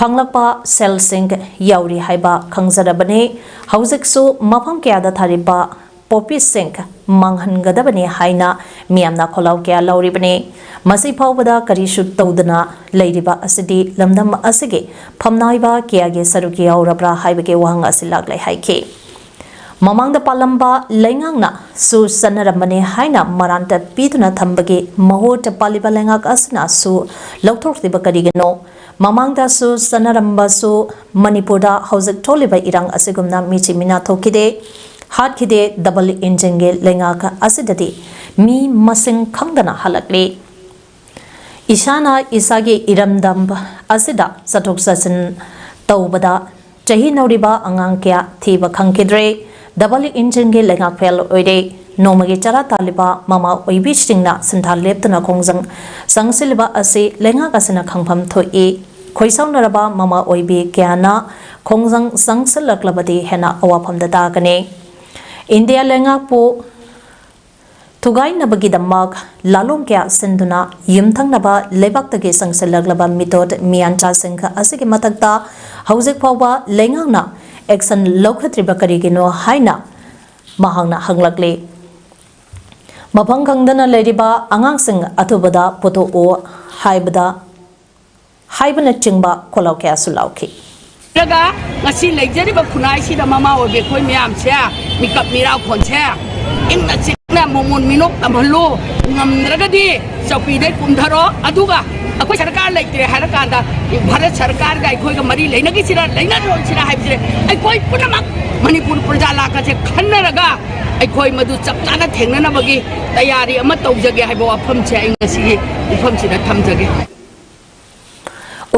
ꯐꯪꯂꯛꯄ ꯁꯦꯜꯁꯤꯡ ꯌꯥꯎꯔꯤ ꯍꯥꯏꯕ ꯈꯪꯖꯔꯕꯅꯤ꯫ ꯍꯧꯖꯤꯛꯁꯨ ꯃꯐꯝ ꯀꯌꯥꯗ ꯊꯥꯔꯤꯕ ꯄꯣꯄꯤꯁꯤꯡ ꯃꯥꯡꯍꯟꯒꯗꯕꯅꯤ ꯍꯥꯏꯅ ꯃꯤꯌꯥꯝꯅ ꯈꯣꯜꯂꯥꯎ ꯀꯌꯥ ꯂꯧꯔꯤꯕꯅꯤ꯫ ꯃꯁꯤ ꯐꯥꯎꯕꯗ ꯀꯔꯤꯁꯨ ꯇꯧꯗꯅ ꯂꯩꯔꯤꯕ ꯑꯁꯤꯗꯤ ꯂꯝꯗꯝ ꯑꯁꯤꯒꯤ ꯐꯝꯅꯥꯏꯕ ꯀꯌꯥꯒꯤ ꯁꯔꯨꯛ ꯌꯥꯎꯔꯕ꯭ꯔꯥ ꯍꯥꯏꯕꯒꯤ ꯋꯥꯍꯪ ꯑꯁꯤ ꯂꯥꯛꯂꯦ ꯍꯥꯏꯈꯤ꯫ ꯃꯃꯥꯡꯗ ꯄꯥꯜꯂꯝꯕ ꯂꯩꯉꯥꯛꯅ ꯁꯨ ꯆꯠꯅꯔꯝꯕꯅꯤ ꯍꯥꯏꯅ ꯃꯔꯥꯟꯇ ꯄꯤꯗꯨꯅ ꯊꯝꯕꯒꯤ ꯃꯍꯨꯠ ꯄꯥꯜꯂꯤꯕ ꯂꯩꯉꯥꯛ ꯑꯁꯤꯅ ꯁꯨ ꯂꯧꯊꯣꯛꯂꯤꯕ ꯀꯔꯤꯒꯤꯅꯣ? ꯃꯃꯥꯡꯗꯁꯨ ꯆꯠꯅꯔꯝꯕꯁꯨ ꯃꯅꯤꯄꯨꯔꯗ ꯍꯧꯖꯤꯛ ꯊꯣꯛꯂꯤꯕ ꯏꯔꯥꯡ ꯑꯁꯤꯒꯨꯝꯅ ꯃꯤꯆꯤ ꯃꯤꯅꯥ ꯊꯣꯛꯈꯤꯗꯦ, ꯍꯥꯠꯈꯤꯗꯦ꯫ Double engineꯒꯤ ꯂꯩꯉꯥꯛ ꯑꯁꯤꯗꯗꯤ ꯃꯤ ꯃꯁꯤꯡ ꯈꯪꯗꯅ ꯍꯜꯂꯛꯂꯤ꯫ ꯏꯁꯥꯅ ꯏꯁꯥꯒꯤ ꯏꯔꯝꯗꯝ ꯑꯁꯤꯗ ꯆꯠꯊꯣꯛ ꯆꯠꯁꯤꯟ ꯇꯧꯕꯗ ꯆꯍꯤ ꯅꯧꯔꯤꯕ ꯑꯉꯥꯡ ꯀꯌꯥ ꯊꯤꯕ ꯈꯪꯈꯤꯗ꯭ꯔꯦ꯫ Double engineꯒꯤ ꯂꯩꯉꯥꯛ fail ꯑꯣꯏꯔꯦ꯫ ꯅꯣꯡꯃꯒꯤ ꯆꯔꯥ ꯇꯥꯜꯂꯤꯕ ꯃꯃꯥ ꯑꯣꯏꯕꯤꯁꯤꯡꯅ ꯁꯤꯟꯊꯥ ꯂꯦꯞꯇꯅ ꯈꯣꯡꯖꯪ ꯆꯪꯁꯤꯜꯂꯤꯕ ꯑꯁꯤ ꯂꯩꯉꯥꯛ ꯑꯁꯤꯅ ꯈꯪꯐꯝ ꯊꯣꯛꯏ꯫ ꯈꯣꯏꯁꯥꯎꯅꯔꯕ ꯃꯃꯥ ꯑꯣꯏꯕꯤ ꯀꯌꯥꯅ ꯈꯣꯡꯖꯪ ꯆꯪꯁꯤꯜꯂꯛꯂꯕꯗꯤ ꯍꯦꯟꯅ ꯑꯋꯥꯐꯝꯗ ꯇꯥꯒꯅꯤ꯫ ꯏꯟꯗꯤꯌꯥ ꯂꯩꯉꯥꯛꯄꯨ ꯊꯨꯒꯥꯏꯅꯕꯒꯤꯗꯃꯛ ꯂꯥꯂꯣꯡ ꯀꯌꯥ ꯁꯤꯟꯗꯨꯅ ꯌꯨꯝꯊꯪꯅꯕ ꯂꯩꯕꯥꯛꯇꯒꯤ ꯆꯪꯁꯤꯜꯂꯛꯂꯕ ꯃꯤꯇꯣꯠ ꯃꯤꯌꯥꯟꯆꯥꯁꯤꯡ ꯑꯁꯤꯒꯤ ꯃꯊꯛꯇ ꯍꯧꯖꯤꯛ ꯐꯥꯎꯕ ꯂꯩꯉꯥꯛꯅ action ꯂꯧꯈꯠꯇ꯭ꯔꯤꯕ ꯀꯔꯤꯒꯤꯅꯣ ꯍꯥꯏꯅ ꯃꯍꯥꯛꯅ ꯍꯪꯂꯛꯂꯤ꯫ ꯃꯐꯝ ꯈꯪꯗꯅ ꯂꯩꯔꯤꯕ ꯑꯉꯥꯡꯁꯤꯡ ꯑꯊꯨꯕꯗ ꯄꯨꯊꯣꯛꯎ ꯍꯥꯏꯕꯗ ꯍꯥꯏꯕꯅꯆꯤꯡꯕ ꯈꯣꯜꯂꯥꯎ ꯀꯌꯥꯁꯨ ꯂꯥꯎꯈꯤ꯫ ꯅꯠꯇ꯭ꯔꯒ ꯉꯁꯤ ꯂꯩꯖꯔꯤꯕ ꯈꯨꯟꯅꯥꯏꯁꯤꯗ ꯃꯃꯥ ꯑꯣꯏꯕꯤ ꯑꯩꯈꯣꯏ ꯃꯌꯥꯝꯁꯦ, ꯃꯤꯀꯞ ꯃꯤꯔꯥꯎꯈꯣꯟꯁꯦ ꯏꯪꯅ ꯆꯤꯛꯅ ꯃꯣꯃꯣꯟ ꯃꯤꯅꯣꯛ ꯇꯝꯍꯜꯂꯨ꯫ ꯉꯝꯗ꯭ꯔꯒꯗꯤ ꯆꯧꯀꯤꯗꯩ ꯀꯨꯝꯊꯔꯣ꯫ ꯑꯗꯨꯒ ꯑꯩꯈꯣꯏ ꯁꯔꯀꯥꯔ ꯂꯩꯇ꯭ꯔꯦ ꯍꯥꯏꯔꯀꯥꯟꯗ ꯚꯥꯔꯠ ꯁꯔꯀꯥꯔꯒ ꯑꯩꯈꯣꯏꯒ ꯃꯔꯤ ꯂꯩꯅꯈꯤꯁꯤꯔꯥ ꯂꯩꯅꯔꯣꯏꯁꯤꯔꯥ ꯍꯥꯏꯕꯁꯦ ꯑꯩꯈꯣꯏ ꯄꯨꯝꯅꯃꯛ ꯃꯅꯤꯄꯨꯔ ꯄ꯭ꯔꯖꯥ ꯂꯥꯛꯀꯁꯦ ꯈꯟꯅꯔꯒ ꯑꯩꯈꯣꯏ ꯃꯗꯨ ꯆꯞ ꯆꯥꯅ ꯊꯦꯡꯅꯅꯕꯒꯤ ꯇꯌꯥꯔꯤ ꯑꯃ ꯇꯧꯖꯒꯦ ꯍꯥꯏꯕ ꯋꯥꯐꯝꯁꯦ ꯑꯩ ꯉꯁꯤꯒꯤ ꯃꯐꯝꯁꯤꯗ ꯊꯝꯖꯒꯦ꯫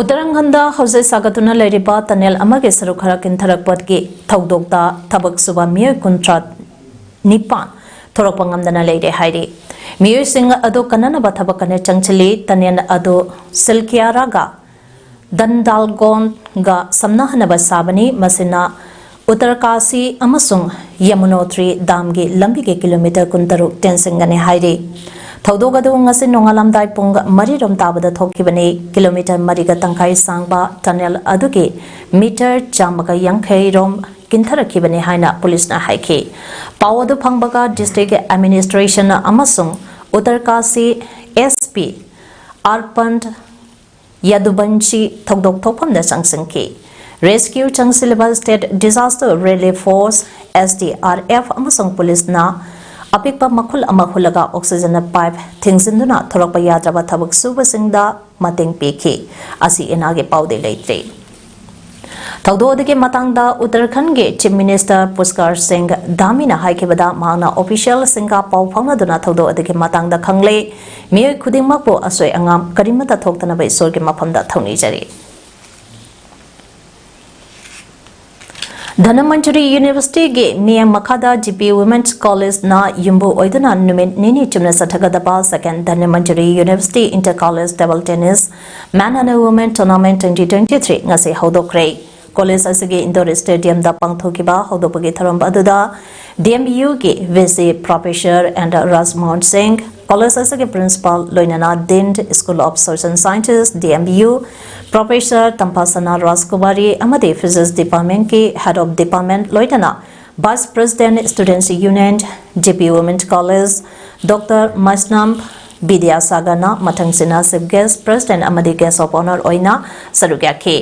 ꯎꯠꯇꯔꯥꯈꯟꯗ ꯍꯧꯖꯤꯛ ꯁꯥꯒꯠꯇꯨꯅ ꯂꯩꯔꯤꯕ ꯇꯅꯦꯜ ꯑꯃꯒꯤ ꯁꯔꯨꯛ ꯈꯔ ꯀꯤꯟꯊꯔꯛꯄꯒꯤ ꯊꯧꯗꯣꯛꯇ ꯊꯕꯛ ꯁꯨꯕ ꯃꯤꯑꯣꯏ ꯀꯨꯟꯊ꯭ꯔꯥ ꯅꯤꯄꯥꯟ ꯊꯣꯔꯛꯄ ꯉꯝꯗꯅ ꯂꯩꯔꯦ ꯍꯥꯏꯔꯤ꯫ ꯃꯤꯑꯣꯏꯁꯤꯡ ꯑꯗꯨ ꯀꯟꯅꯅꯕ ꯊꯕꯛ ꯀꯟꯅ ꯆꯪꯁꯤꯜꯂꯤ꯫ ꯇꯅꯦꯜ ꯑꯗꯨ ꯁꯤꯜꯀꯤꯌꯥꯔꯥꯒ ꯗꯟꯗꯥꯜꯒꯣꯟꯒ ꯁꯝꯅꯍꯟꯅꯕ ꯁꯥꯕꯅꯤ꯫ ꯃꯁꯤꯅ ꯎꯠꯇꯔꯀꯥꯁꯤ ꯑꯃꯁꯨꯡ ꯌꯃꯨꯅꯣꯇ꯭ꯔꯤ ꯗꯥꯝꯒꯤ ꯂꯝꯕꯤꯒꯤ ꯀꯤꯂꯣꯃꯤꯇꯔ ꯀꯨꯟꯇꯔꯨꯛ ꯇꯦꯟꯁꯤꯟꯒꯅꯤ ꯍꯥꯏꯔꯤ꯫ ꯊꯧꯗꯣꯛ ꯑꯗꯨ ꯉꯁꯤ ꯅꯣꯡꯉꯥꯜꯂꯝꯗꯥꯏ ꯄꯨꯡ ꯃꯔꯤ ꯔꯣꯝ ꯇꯥꯕꯗ ꯊꯣꯛꯈꯤꯕꯅꯤ꯫ ꯀꯤꯂꯣꯃꯤꯇꯔ ꯃꯔꯤꯒ ꯇꯪꯈꯥꯏ ꯁꯥꯡꯕ ꯇꯅꯦꯜ ꯑꯗꯨꯒꯤ ꯃꯤꯇꯔ ꯆꯥꯝꯃꯒ ꯌꯥꯡꯈꯩ ꯔꯣꯝ ꯀꯤꯟꯊꯔꯛꯈꯤꯕꯅꯤ ꯍꯥꯏꯅ ꯄꯨꯂꯤꯁꯅ ꯍꯥꯏꯈꯤ꯫ ꯄꯥꯎ ꯑꯗꯨ ꯐꯪꯕꯒ district administration ꯑꯃꯁꯨꯡ ꯎꯠꯇꯔꯀꯥꯁꯤ SP ꯑꯥꯔꯄꯟ ꯌꯥꯗꯨꯕꯟꯁꯤ ꯊꯧꯗꯣꯛ ꯊꯣꯛꯐꯝꯗ ꯆꯪꯁꯤꯟꯈꯤ꯫ Rescue ꯆꯪꯁꯤꯜꯂꯤꯕ State Disaster Relief Force, SDRF, ꯑꯃꯁꯨꯡ ꯄꯨꯂꯤꯁꯅ ꯑꯄꯤꯛꯄ ꯃꯈꯨꯜ ꯑꯃ ꯍꯨꯜꯂꯒ oxygen pipe ꯊꯤꯡꯖꯤꯟꯗꯨꯅ ꯊꯣꯔꯛꯄ ꯌꯥꯗ꯭ꯔꯕ ꯊꯕꯛ ꯁꯨꯕꯁꯤꯡꯗ ꯃꯇꯦꯡ ꯄꯤꯈꯤ꯫ ꯑꯁꯤ ꯑꯅꯥꯒꯤ ꯄꯥꯎꯗꯤ ꯂꯩꯇ꯭ꯔꯤ꯫ ꯊꯧꯗꯣꯛ ꯑꯗꯨꯒꯤ ꯃꯇꯥꯡꯗ ꯎꯠꯇꯔꯈꯟꯒꯤ Chief Minister ꯄꯨꯁꯀꯔ ꯁꯤꯡ ꯙꯥꯃꯤꯅ ꯍꯥꯏꯈꯤꯕꯗ, ꯃꯍꯥꯛꯅ officialꯁꯤꯡꯒ ꯄꯥꯎ ꯐꯥꯎꯅꯗꯨꯅ ꯊꯧꯗꯣꯛ ꯑꯗꯨꯒꯤ ꯃꯇꯥꯡꯗ ꯈꯪꯂꯦ꯫ ꯃꯤꯑꯣꯏ ꯈꯨꯗꯤꯡꯃꯛꯄꯨ ꯑꯁꯣꯏ ꯑꯉꯥꯝ ꯀꯔꯤꯃꯠꯇ ꯊꯣꯛꯇꯅꯕ ꯏꯁꯣꯔꯒꯤ ꯃꯐꯝꯗ ꯊꯧꯅꯤꯖꯔꯤ꯫ ꯙꯅꯃꯟꯖꯨꯔꯤ ꯌꯨꯅꯤꯚꯔꯁꯤꯇꯤꯒꯤ ꯃꯤꯠꯌꯦꯡ ꯃꯈꯥꯗ G P Women's Collegeꯅ ꯌꯨꯝꯕꯨ ꯑꯣꯏꯗꯨꯅ ꯅꯨꯃꯤꯠ ꯅꯤꯅꯤ ꯆꯨꯞꯅ ꯆꯠꯊꯒꯗꯕ Second Dhanamanjuri University Inter College Table Tennis Men and Women Tournament twenty twenty-three ꯉꯁꯤ ꯍꯧꯗꯣꯛꯈ꯭ꯔꯦ꯫ ꯀꯣꯂꯦꯖ ꯑꯁꯤꯒꯤ indoor stadiumꯗ ꯄꯥꯡꯊꯣꯛꯈꯤꯕ ꯍꯧꯗꯣꯛꯄꯒꯤ ꯊꯧꯔꯝ ꯑꯗꯨꯗ D M Uꯒꯤ V C Professor and ꯔꯥꯖꯃꯣꯍꯟ ꯁꯤꯡ, ꯀꯣꯂꯦꯖ ꯑꯁꯤꯒꯤ principal, ꯂꯣꯏꯅꯅ Dean, School of Social Sciences, D M U, Professor ꯇꯝꯐꯥꯁꯅꯥ ꯔꯥꯖꯀꯨꯃꯥꯔꯤ ꯑꯃꯗꯤ Physics Departmentꯀꯤ Head of Department, ꯂꯣꯏꯅꯅ Vice President, Students Union, G P Women's College, Doctor ꯃꯁꯅꯝ ꯕꯤꯗ꯭ꯌꯥꯁꯥꯒꯔꯅ ꯃꯊꯪꯁꯤꯅ Chief Guest, President ꯑꯃꯗꯤ Guest of Honour ꯑꯣꯏꯅ ꯁꯔꯨꯛ ꯌꯥꯈꯤ꯫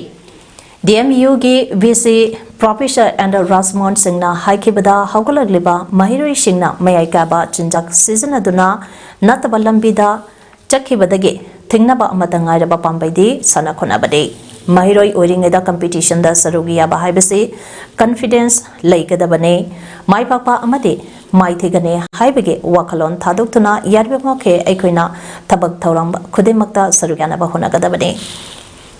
D M Uꯒꯤ V C Professor and ꯔꯥꯖꯃꯣꯍꯟ ꯁꯤꯡꯅ ꯍꯥꯏꯈꯤꯕꯗ, ꯍꯧꯒꯠꯂꯛꯂꯤꯕ ꯃꯍꯩꯔꯣꯏꯁꯤꯡꯅ ꯃꯌꯥꯏ ꯀꯥꯕ ꯆꯤꯟꯖꯥꯛ ꯁꯤꯖꯤꯟꯅꯗꯨꯅ ꯅꯠꯇꯕ ꯂꯝꯕꯤꯗ ꯆꯠꯈꯤꯕꯗꯒꯤ ꯊꯤꯡꯅꯕ ꯑꯃꯠꯇ ꯉꯥꯏꯔꯕ ꯄꯥꯝꯕꯩꯗꯤ ꯁꯥꯟꯅ ꯈꯣꯠꯅꯕꯅꯤ꯫ ꯃꯍꯩꯔꯣꯏ ꯑꯣꯏꯔꯤꯉꯩꯗ competitionꯗ ꯁꯔꯨꯛ ꯌꯥꯕ ꯍꯥꯏꯕꯁꯤ confidence ꯂꯩꯒꯗꯕꯅꯤ꯫ ꯃꯥꯏ ꯄꯥꯛꯄ ꯑꯃꯗꯤ ꯃꯥꯏꯊꯤꯒꯅꯤ ꯍꯥꯏꯕꯒꯤ ꯋꯥꯈꯜꯂꯣꯟ ꯊꯥꯗꯣꯛꯇꯨꯅ ꯌꯥꯔꯤꯕ ꯃꯈꯩ ꯑꯩꯈꯣꯏꯅ ꯊꯕꯛ ꯊꯧꯔꯝ ꯈꯨꯗꯤꯡꯃꯛꯇ ꯁꯔꯨꯛ ꯌꯥꯅꯕ ꯍꯣꯠꯅꯒꯗꯕꯅꯤ꯫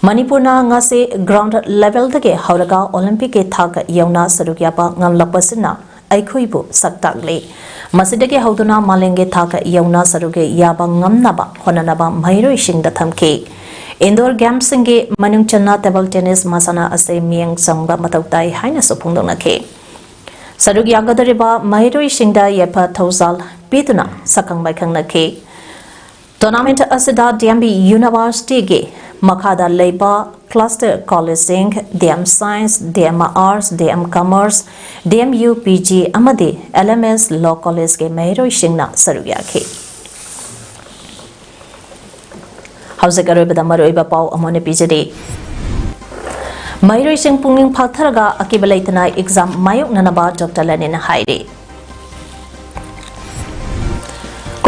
ꯃꯅꯤꯄꯨꯔꯅ ꯉꯁꯤ ground levelꯗꯒꯤ ꯍꯧꯔꯒ Olympicꯀꯤ ꯊꯥꯛ ꯌꯧꯅ ꯁꯔꯨꯛ ꯌꯥꯕ ꯉꯝꯂꯛꯄꯁꯤꯅ ꯑꯩꯈꯣꯏꯕꯨ ꯁꯛ ꯇꯥꯛꯂꯤ꯫ ꯃꯁꯤꯗꯒꯤ ꯍꯧꯗꯨꯅ ꯃꯥꯂꯦꯝꯒꯤ ꯊꯥꯛ ꯌꯧꯅ ꯁꯔꯨꯛ ꯌꯥꯕ ꯉꯝꯅꯕ ꯍꯣꯠꯅꯅꯕ ꯃꯍꯩꯔꯣꯏꯁꯤꯡꯗ ꯊꯝꯈꯤ꯫ Indoor gamesꯁꯤꯡꯒꯤ ꯃꯅꯨꯡ ꯆꯟꯅ table tennis ꯃꯁꯥꯟꯅ ꯑꯁꯤ ꯃꯤꯠꯌꯦꯡ ꯆꯪꯕ ꯃꯊꯧ ꯇꯥꯏ ꯍꯥꯏꯅꯁꯨ ꯐꯣꯡꯗꯣꯛꯅꯈꯤ꯫ ꯁꯔꯨꯛ ꯌꯥꯒꯗꯧꯔꯤꯕ ꯃꯍꯩꯔꯣꯏꯁꯤꯡꯗ ꯌꯥꯏꯐ ꯊꯧꯖꯥꯜ ꯄꯤꯗꯨꯅ ꯁꯛꯈꯪ ꯃꯥꯏꯈꯪꯅꯈꯤ꯫ Tournament ꯑꯁꯤꯗ D M B Universityꯒꯤ ꯃꯈꯥꯗ ꯂꯩꯕ cluster collegeꯁꯤꯡ, D M Science, D M Arts, D M Commerce, D M U P G ꯑꯃꯗꯤ L M S Law Collegeꯀꯤ ꯃꯍꯩꯔꯣꯏꯁꯤꯡꯅ ꯁꯔꯨꯛ ꯌꯥꯈꯤ꯫ ꯍꯧꯖꯤꯛ ꯑꯔꯣꯏꯕꯗ ꯃꯔꯨꯑꯣꯏꯕ ꯄꯥꯎ ꯑꯃꯨꯛ ꯍꯟꯅ ꯄꯤꯖꯔꯤ꯫ ꯃꯍꯩꯔꯣꯏꯁꯤꯡ ꯄꯨꯛꯅꯤꯡ ꯐꯥꯊꯔꯒ ꯑꯀꯤꯕ ꯂꯩꯇꯅ exam ꯃꯥꯌꯣꯛꯅꯅꯕ Doctor ꯂꯦꯅꯤꯟꯅ ꯍꯥꯏꯔꯤ꯫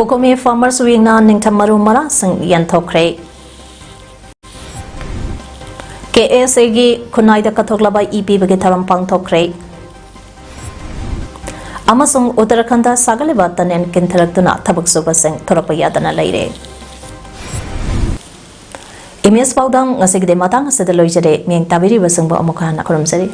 COCOMI Farmers Weekꯅ ꯅꯤꯡꯊꯝ ꯃꯔꯨ ꯃꯔꯥꯡꯁꯤꯡ ꯌꯦꯟꯊꯣꯛꯈ꯭ꯔꯦ꯫ K S Aꯒꯤ ꯈꯨꯟꯅꯥꯏꯗ ꯀꯠꯊꯣꯛꯂꯕ ꯏ ꯄꯤꯕꯒꯤ ꯊꯧꯔꯝ ꯄꯥꯡꯊꯣꯛꯈ꯭ꯔꯦ꯫ ꯑꯃꯁꯨꯡ ꯎꯠꯇꯔꯈꯟꯗ ꯁꯥꯒꯠꯂꯤꯕ tunnel ꯀꯤꯟꯊꯔꯛꯇꯨꯅ ꯊꯕꯛ ꯁꯨꯕꯁꯤꯡ ꯊꯣꯔꯛꯄ ꯌꯥꯗꯅ ꯂꯩꯔꯦ꯫ Image ꯄꯥꯎꯗꯝ ꯉꯁꯤꯒꯤꯗꯤ ꯃꯇꯥꯡ ꯑꯁꯤꯗ ꯂꯣꯏꯖꯔꯦ꯫ ꯃꯤꯠꯌꯦꯡ ꯇꯥꯕꯤꯔꯤꯕꯁꯤꯡꯕꯨ ꯑꯃꯨꯛ ꯍꯟꯅ ꯈꯨꯔꯨꯝꯖꯔꯤ꯫